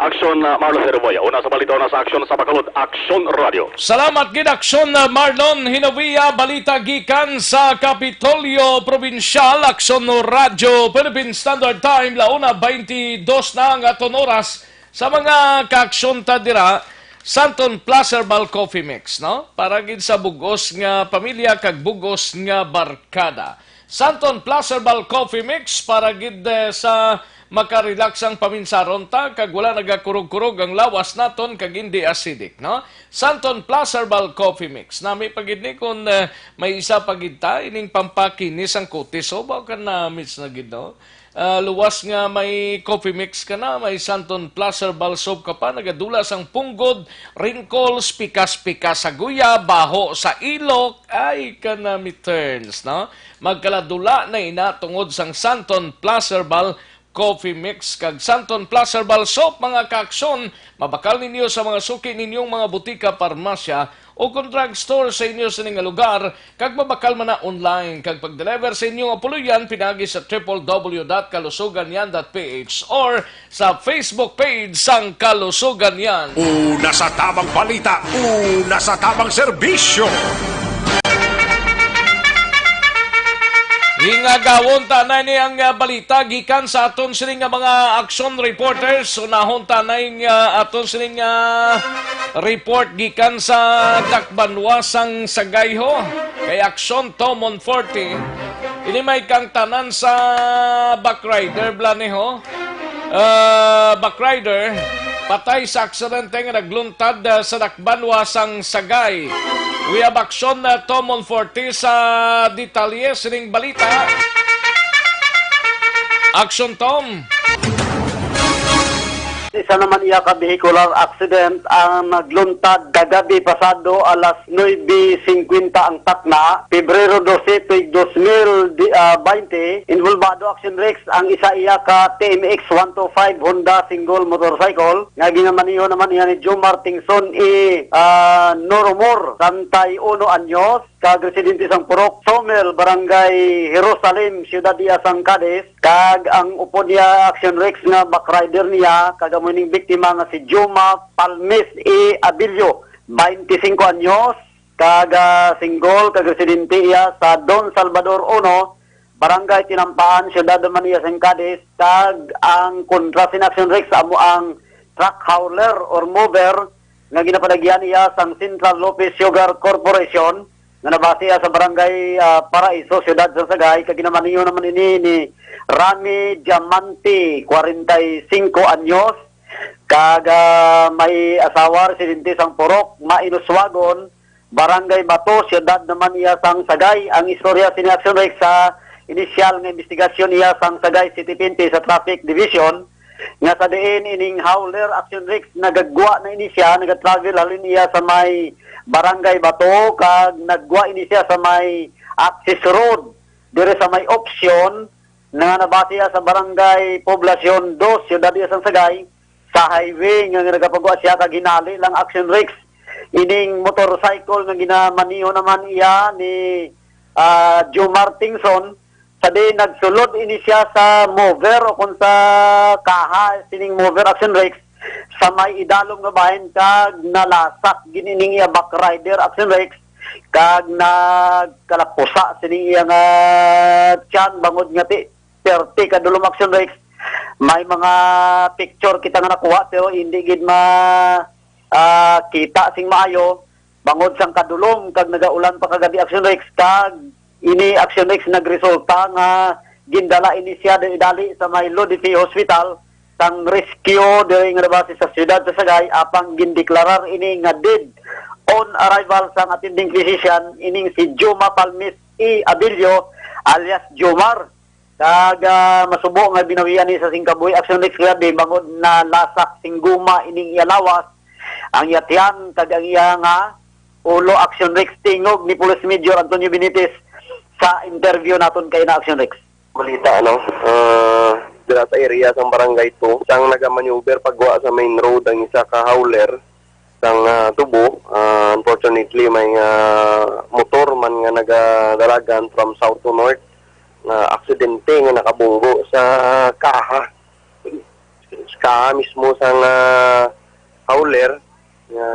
Aksyon, uh, Marlo Herboya. Una sa balita, una sa aksyon sa Bacolod, Aksyon Radio. Salamat gid, Aksyon, uh, Marlon Hinovia. Balita gikan sa Kapitolyo Provincial, Aksyon Radyo, Philippine Standard Time, la una twenty-dos na ang aton oras. Sa mga kaaksyon ta dira, Santon Plus Herbal Coffee Mix, no? Para gid sa bugos nga pamilya kag bugos nga barkada. Santon Plus Herbal Coffee Mix para gid, eh, sa makarelax ang paminsaron ta kag wala nagakurog-kurog ang lawas naton kag hindi acidic, no? Santon Plus Herbal Coffee Mix. Nami pa gid ni kung, eh, may isa pa gid ta ining pampakinis ang kutis. O, ba ka na, miss na gid, no? Ah, luwas nga may coffee mix ka na, may Santon Plus Herbal Soap ka pa, nagadula sang punggod, wrinkles, pikas-pikas sa guya, baho sa ilok, ay ka na, mi turns, no? Magkaladula na ina tungod sang Santon Plus Herbal Coffee Mix kag Santon Plus Herbal Soap, mga kaaksyon, mabakal ninyo sa mga suki ninyong mga butika, parmasya, o kon drugstore sa inyo sini nga lugar, kag mabakal man na online, kag pag-deliver sa inyo nga puloy-an pinaagi sa triple W dot kalusuganyan dot P H or sa Facebook page sang Kalusuganyan. Una sa tamang balita, una sa tamang serbisyo. Ingagawon ta na ni ang, ah, balita gikan sa aton sini nga mga action reporters. Unahon ta na yung, ah, aton sini nga report gikan sa dakbanwa sang Sagayho kay Aksyon Tomon forty. Ini may kangtanan sa backrider, Blaneho. Ah, backrider, patay sa aksidente nga nagluntad, ah, sa dakbanwa sang Sagay. We have Aksyon, ah, Tomon forty sa detalye sining balita. Action, Tom! Isa naman iya ka vehicular accident ang nagluntad kagabi pasado alas nuebe singkwenta ang takna, Pebrero dose, tuig dos mil di, ah, baynte. Involbado, Action Rex, ang isa iya ka T M X one two five Honda single motorcycle nga ginamaniho naman iya ni Jomar Tingson E. ah, Noromor, treinta y uno anyos, kag residente sang Purok Somel, Barangay Jerusalem, Siyudad iya sang Cadiz, kag ang upod niya, Action Rex, nga backrider niya, kag amo ning biktima nga si Juma Palmis E. Abilio, twenty-cinco anyos, kag, ah, single, kag residente iya sa Don Salvador uno, Barangay Tinampaan, Siyudad man iya sang Cadiz, kag ang kontra sin Action Rex amo ang truck hauler or mover nga ginapanagyan iya sang Central Lopez Sugar Corporation nga nabase iya sa Barangay, ah, Paraiso, Siyudad sa Sagay, kag ginamaniho naman ini ni Rami Diamante, kwarenta y singko anyos, kag, ah, may asawa, residente sang Purok Mainuswagon, Barangay Bato, siyudad naman iya sang Sagay. Ang istorya sini, Action Rex, sa inisyal nga investigasyon iya sang Sagay City P N P sa Traffic Division, nga sa diin ining hauler, Action Rex, nagagwa na ini siya, nagatravel halin iya sa may Barangay Bato, kag nagwa ini siya sa may access road, dire sa may option, nga nabase iya sa Barangay Poblacion dos, siyudad iya sang Sagay, sa highway nga nagapagwa siya kag hinali lang, Action Rex, ining motorcycle nga ginamaniho naman iya ni, ah, Jomar Tingson, sa di nagsulod ini siya sa mover o kung sa kaha sining mover, Action Rex, sa may idalom nga bahin kag nalasak gid ining iya back rider, Action Rex, kag nagkalapusa sining iya nga tiyan bangod nga ti perti ka dulom, Action Rex. May mga picture kita nga nakuha pero hindi gid ma, ah, kita sing maayo bangod sang kadulom kag nagaulan pa kagabi, Action Rex, kag ini, Action Rex, nagresulta nga gindala ini siya dali-dali sa may Lodife Hospital sang rescue diri nga nabase sa siyudad sa Sagay, apang gindeklarar ini nga dead on arrival sang attending physician ining si Juma Palmis E. Abilio alias Jomar. Kag, ah, masubo nga binawian ni sa singkabuhi, Action Rex, kagabi bangod nalasak sing guma ining iya lawas, ang iya tiyan kag ang iya nga ulo, Action Rex, tingog ni Police Major Antonio Benitez sa interview naton kay na, Action Rex. Balita, ano? Ah, dira sa area sang Barangay two, sang nagamaneuver pagwa sa main road ang isa ka hauler sang, ah, tubo. Ah, unfortunately, may, ah, motor man nga nagadalagan from south to north nga aksidente nga nakabunggo sa kaha. Sa kaha mismo sang, ah, hauler nga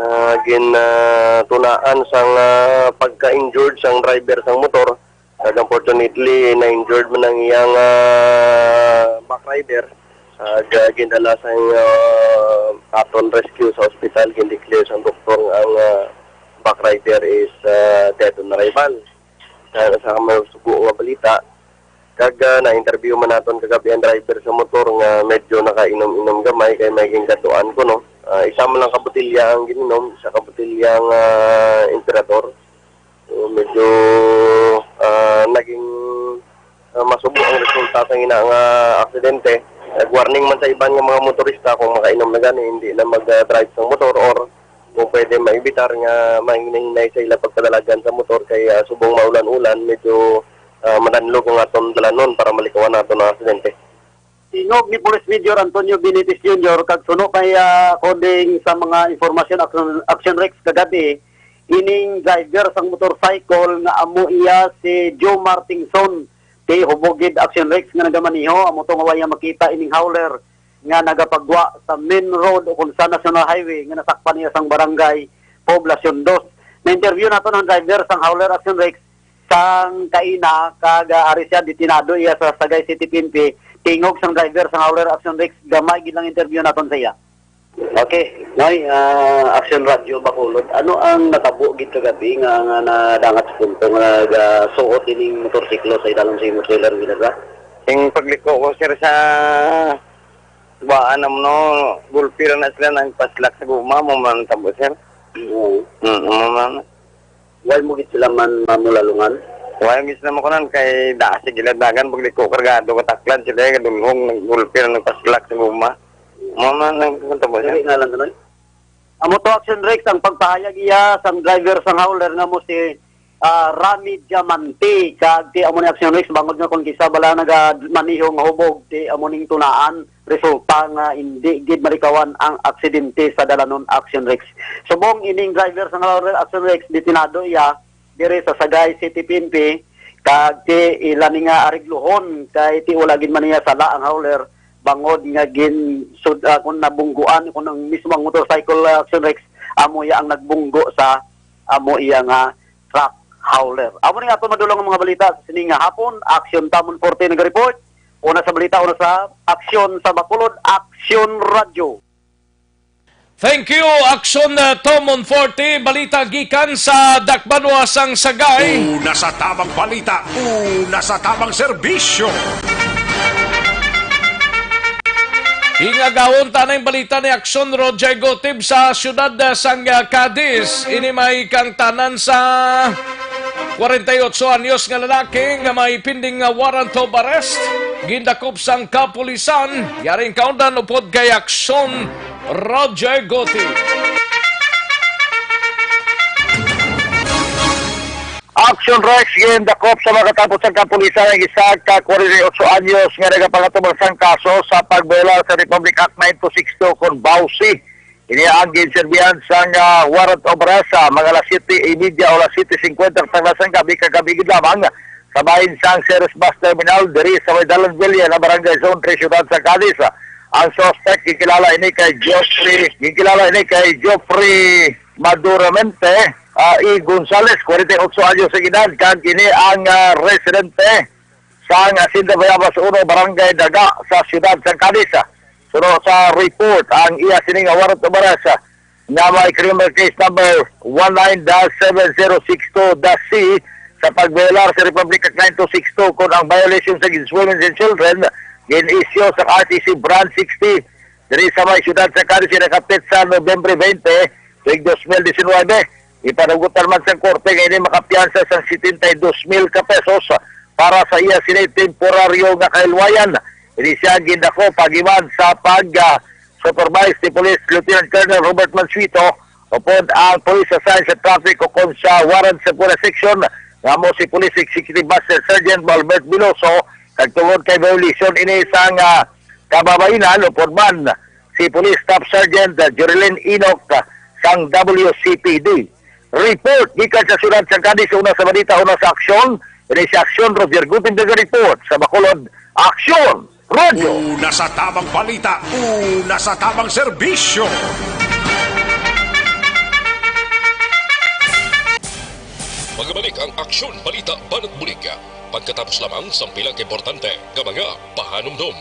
gin, ah, tunaan sang, ah, pagka-injured sang driver sang motor. Kag unfortunately, na-injured man ang iyang, ah, back rider. Kag, ah, gindala sa, ah, aton rescue sa ospital, gindeclare sang doktor nga ang, ah, back rider is, ah, dead on arrival. Sa, sa mga sugo nga balita, kag, ah, na-interview man naton kagabi ang driver sa motor nga medyo nakainom-inom gamay kay may gingkatuan ko, no. Ah, isa man lang ka botelya ang gininom, isa ka botelya nga Emperador. So, medyo, ah, naging, ah, masubo ang resulta sa ina nga aksidente. Nag-warning man sa iban nga mga motorista kung makainom na gani, hindi na mag-drive sa motor or kung pwede maibitar nga mahinay-hinay sa ila pagpadalagan sa motor kay, ah, subong maulan-ulan, medyo, ah, madanlog ang aton dalanon para malikawan nato ang aksidente. Tingog ni Police Major Antonio Benitez Junior kag suno kay, ah, according sa mga impormasyon, Action, Action Rex, kagabi, ining driver sang motorcycle nga amo iya si Jomar Tingson, ti hubog gid, Action Rex, nga nagamaneho, amo to nga waya makita ining hauler nga nagapagwa sa main road o kung sa National Highway nga nasakpan niya sang barangay Poblacion dos. Na-interview nato ang driver sang hauler, Action Rex, sang kaina kag, ah, ari siya, detenado iya sa Sagay City P N P. Tingog sang driver sang hauler, Action Rex, gamay gid lang interview naton sa iya. Okay, Noy, ah, Action Radio Bacolod. Ano ang natabo gid kagabi nga, nga nadangat sa punto nga nagasuot ining motorsiklo sa idalom sa imo trailer, Ginadra? Ing pagliko ko, sir, sa baan na mo, no, gulpi lang na sila nang paslak sa guma, mo man tabo, sir. Oo. Mm, mo man. Why mo gid sila man mamulalungan? Why gid sila makunan kay da, sige lang dagan, pagliko kargado ka Plan sila, eh, kadulhong, nagulpi na, nagpaslak sa guma. Mama, nang, nang, Dali na lang, Noy. Amo to, Action Rex, ang pagpahayag iya sang driver sang howler nga mo si, ah, Rami Diamante. Kag ti amo ni, Action Rex, bangod nga kung kisa bala naga-, maniho nga hubog, ti amo ning tunaan, resulta nga hindi gid malikawan ang aksidente sa dalanon, Action Rex. Subong ining driver sang howler, Action Rex, detenado iya diri sa Sagay City P N P, kag ti ila ni nga areglohon kay ti wala gid man niya sala ang howler, bangod nga gin-, sud-, ah, kung nabungguan, kung ang mismo ang motorcycle, ah, Action Rex, amo iya ang nagbunggo sa amo iya nga truck howler. Amo ni ato madulong ang mga balita sa sini nga hapon. Action Tamon Forte naga-report. Una sa balita, una sa Action sa Bacolod, Action Radyo. Thank you, Action, uh, Tomon Forte. Balita gikan sa Dakbanwa sang Sagay. Una sa tabang balita, una sa tabang serbisyo. Ingagawon ta na yung balita ni Action Roger Gotib sa siyudad, uh, sang, uh, Cadiz. Ini may kangtanan sa kwarenta y otso anyos nga lalaki nga may pending nga warrant of arrest. Gindakop sang kapulisan. Yaring kaundan upod kay Action Roger Goti. Action Rex, gindakop sa makatapos ang kapulisan ang isa ka kwarenta y otso anyos nga nagapangatubang sang kaso sa pagboyolar sa Republic Act nine two six two kon bawsi. Ini ang ginserbihan sang, ah, warrant of arrest sa mga alas siyete y media o alas siyete cincuenta sa tagna sang gabi kagabi gid lamang sa bahin sang Ceres Bus Terminal diri sa may Dalan Villa na Barangay Zone three, Siyudad sa Cadiz. Ang suspect, ginkilala ini kay Geoffrey, ginkilala ini kay Geoffrey Maduramente, ah, E. Gonzales, kwarenta y otso anyos ang edad, kag ini ang, ah, residente sang Hacienda Bayabas uno, Barangay Daga, sa siyudad sang Cadiz. Suno sa report, ang iya sini nga warrant of arrest, ah, nga may criminal case number one nine dash seven zero six two dash C sa pagboyolar sa Republic Act nine two six two, kon ang violation sa against women and children gin-issue sa R T C Branch sixty diri sa may siyudad sa Cadiz, nakapit sa Nobyembre twenty, tuig dos mil diecinuebe. Ipanugutan man sang korte nga ini makapiyansa sang setenta y dos mil ka pesos para sa iya sini temporaryo nga kahilwayan. Ini siya gindako pagiban sa pag, ah, supervise ni Police Lieutenant Colonel Robert Mansueto upod ang police assigned sa traffic ukon sa warrant sa Puna Section nga amo si Police Executive Master Sergeant Albert Veloso, kag tungod kay violation ini sang, ah, kababayenan upod man si Police Staff Sergeant, ah, Jerilyn Enoch, ah, sang W C P D. Report gikan sa siyudad sang Cadiz, una sa balita, una sa aksyon. Ini si Aksyon Roger Gutim, nag-report sa Bacolod. Aksyon! Radyo. Una sa tabang balita, una sa tabang serbisyo. Magabalik ang Aksyon Balita Banat Bulig pagkatapos lamang sang pila ka importante nga mga pahanumdom.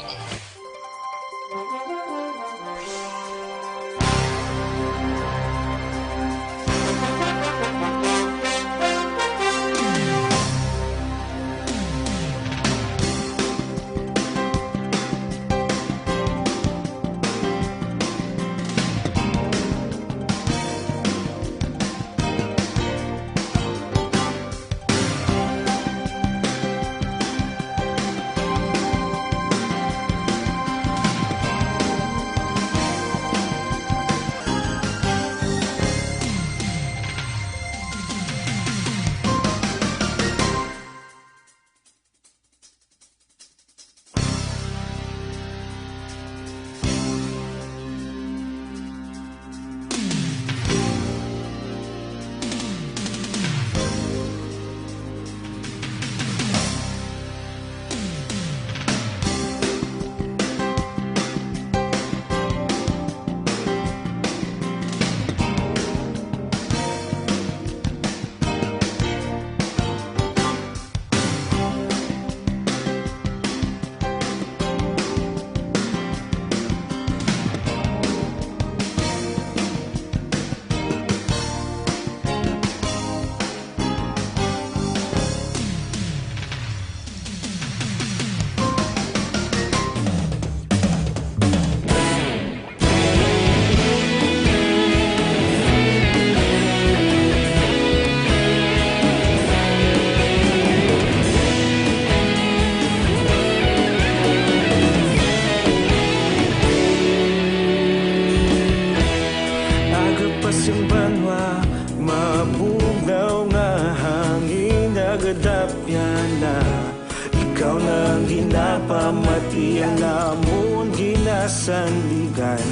Ikaw na ang ginapamati, ang amon ginasanligan.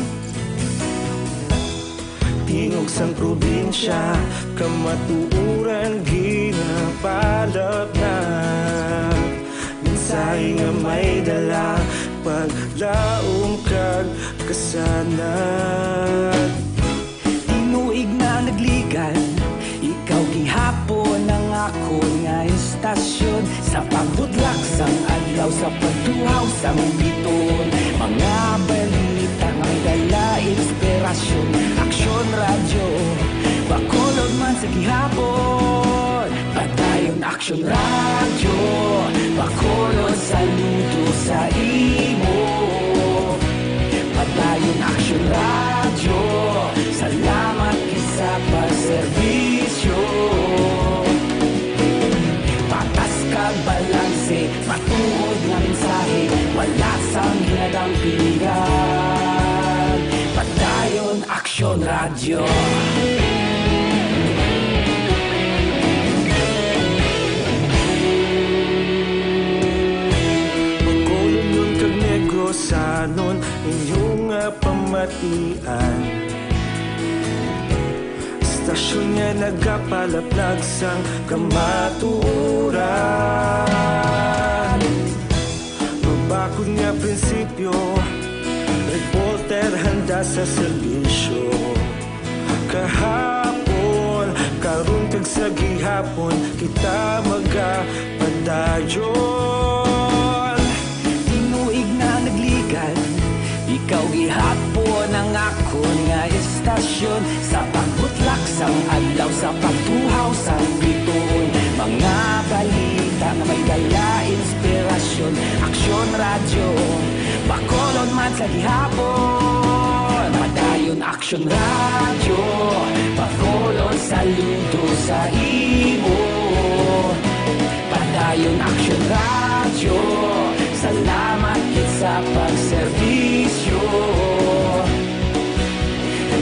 Tingog sang probinsya, kamatuoran ginapalapnag. Mensahe nga may dala, paglaom kag kasanag. Tinuig na nagligan, ikaw gihapon ang akon nga istasyon. Sa pagbutlak sang adlaw, sa pagtuhaw sang biton, mga balita nga may dala inspirasyon. Aksyon Radyo, Bacolod man sa gihapon. Padayon Aksyon Radyo, Bacolod, saludo sa imo. Padayon Aksyon Radyo, salamat gid sa pagserbisyo. Patas kag balanse, matuod nga mensahe, wala sang ginadampigan. Padayon Aksyon Radyo. Bacolodnon kag Negrosanon, inyo nga pamatian. Istasyon nga nagapalaplag sang kamatuoran. Mabakod nga prinsipyo, reporter handa sa serbisyo. Kahapon, karon kag sa gihapon, kita magapadayon. Tinuig na nagligan, ikaw gihapon ang akon nga istasyon. Sa pagbutlak sang adlaw, sa pagtuhaw sang bituon, mga balita nga may dala inspirasyon. Aksyon Radyo, Bacolod man sa gihapon. Padayon Aksyon Radyo, Bacolod, saludo sa imo. Padayon Aksyon Radyo, salamat gid sa pagserbisyo.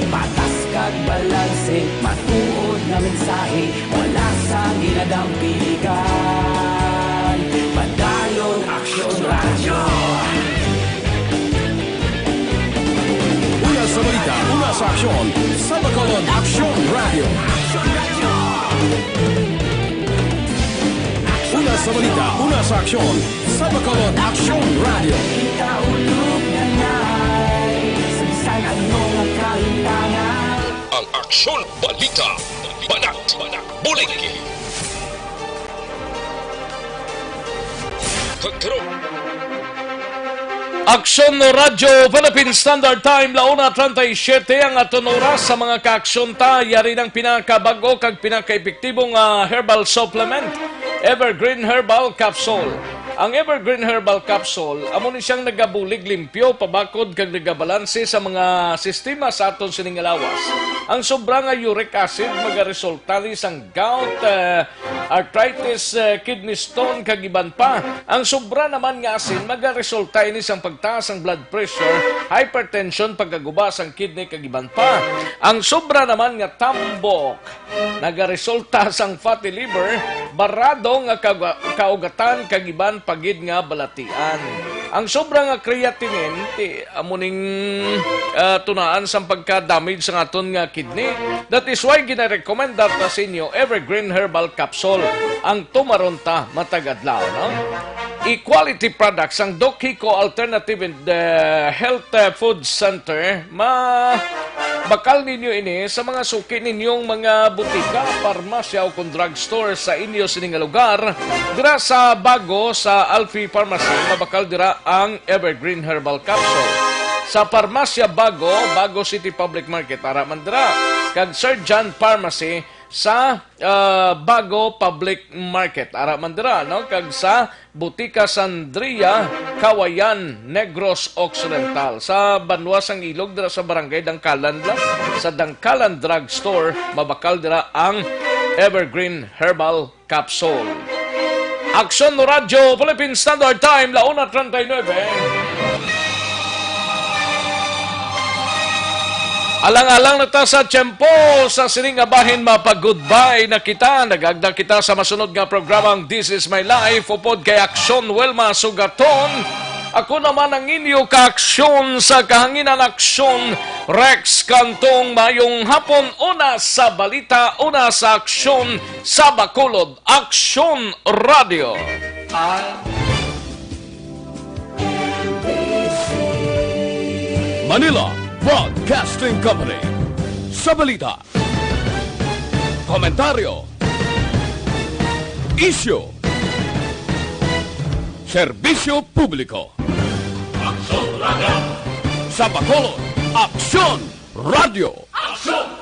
Patas kag balanse, matuod nga mensahe, wala sang ginadampigan. Padayon Aksyon Radyo. Una sa balita, una sa aksyon, sa Bacolod Aksyon Radyo. Una sa balita, una sa aksyon, sa Bacolod Aksyon Radyo. Ikaulog na ngay, sa bisan ano nga kahintangan. Ang Aksyon Balita, banat, bulig. Kag karon, Aksyon Radyo Philippine Standard Time, la una treinta y siete ang aton oras. Sa mga kaaksyon ta, yari ng pinakabag-o kag pinakaepektibo nga herbal supplement, Evergreen Herbal Capsule. Ang Evergreen Herbal Capsule, amo ni siyang nagabulig limpyo, pabakod kag nagabalanse sa mga sistema sa aton sining nga lawas. Ang sobra nga uric acid magaresulta ni sang gout, eh, arthritis, eh, kidney stone, kag iban pa. Ang sobra naman nga asin magaresulta ini sang pagtaas sang blood pressure, hypertension, pagkaguba sang kidney, kag iban pa. Ang sobra naman nga tambok nagaresulta sang fatty liver, barado nga kauga-, kaugatan, kag iban pa gid nga balatian. Ang sobra nga creatinine, ti, amo ning, ah, tunaan sang pagka-damage sang aton nga kidney. That is why ginarekomenda ta sa inyo Evergreen Herbal Capsule ang tumaron ta matag adlaw, no? Equality products ang Doc Hico Alternative and, uh, Health, uh, Food Center. Mabakal ninyo ini sa mga suki ninyong mga butika, parmasya, o kung drugstore sa inyo sini nga lugar. Dira sa Bago, sa Alfie Pharmacy, mabakal dira ang Evergreen Herbal Capsule. Sa Parmasya Bago, Bago City Public Market, ara man dira. Kag Sir John Pharmacy sa, ah, Bago Public Market, ara man dira, no? Kag sa Butika Sandria, Kawayan, Negros Occidental. Sa banwa sang Ilog, dira sa Barangay Dangkalan lang, sa Dangkalan Drug Store, mabakal dira ang Evergreen Herbal Capsule. Aksyon Radyo Philippine Standard Time, la una treinta y nueve. Alang-alang na ta sa tiyempo, sa sining nga bahin mapag-goodbye na kita. Nagagda kita sa masunod nga programang This Is My Life, upod kay Aksyon Wilma Sugaton. Ako naman ang inyo kaaksyon sa kahanginan, Aksyon Rex Cantong. Mayong hapon, una sa balita, una sa aksyon, sa Bacolod, Aksyon Radio. Manila Broadcasting Company. Sa balita, komentaryo, isyu, serbisyo publiko. Aksyon Radio. Sa Bacolod, Aksyon Radio. Aksyon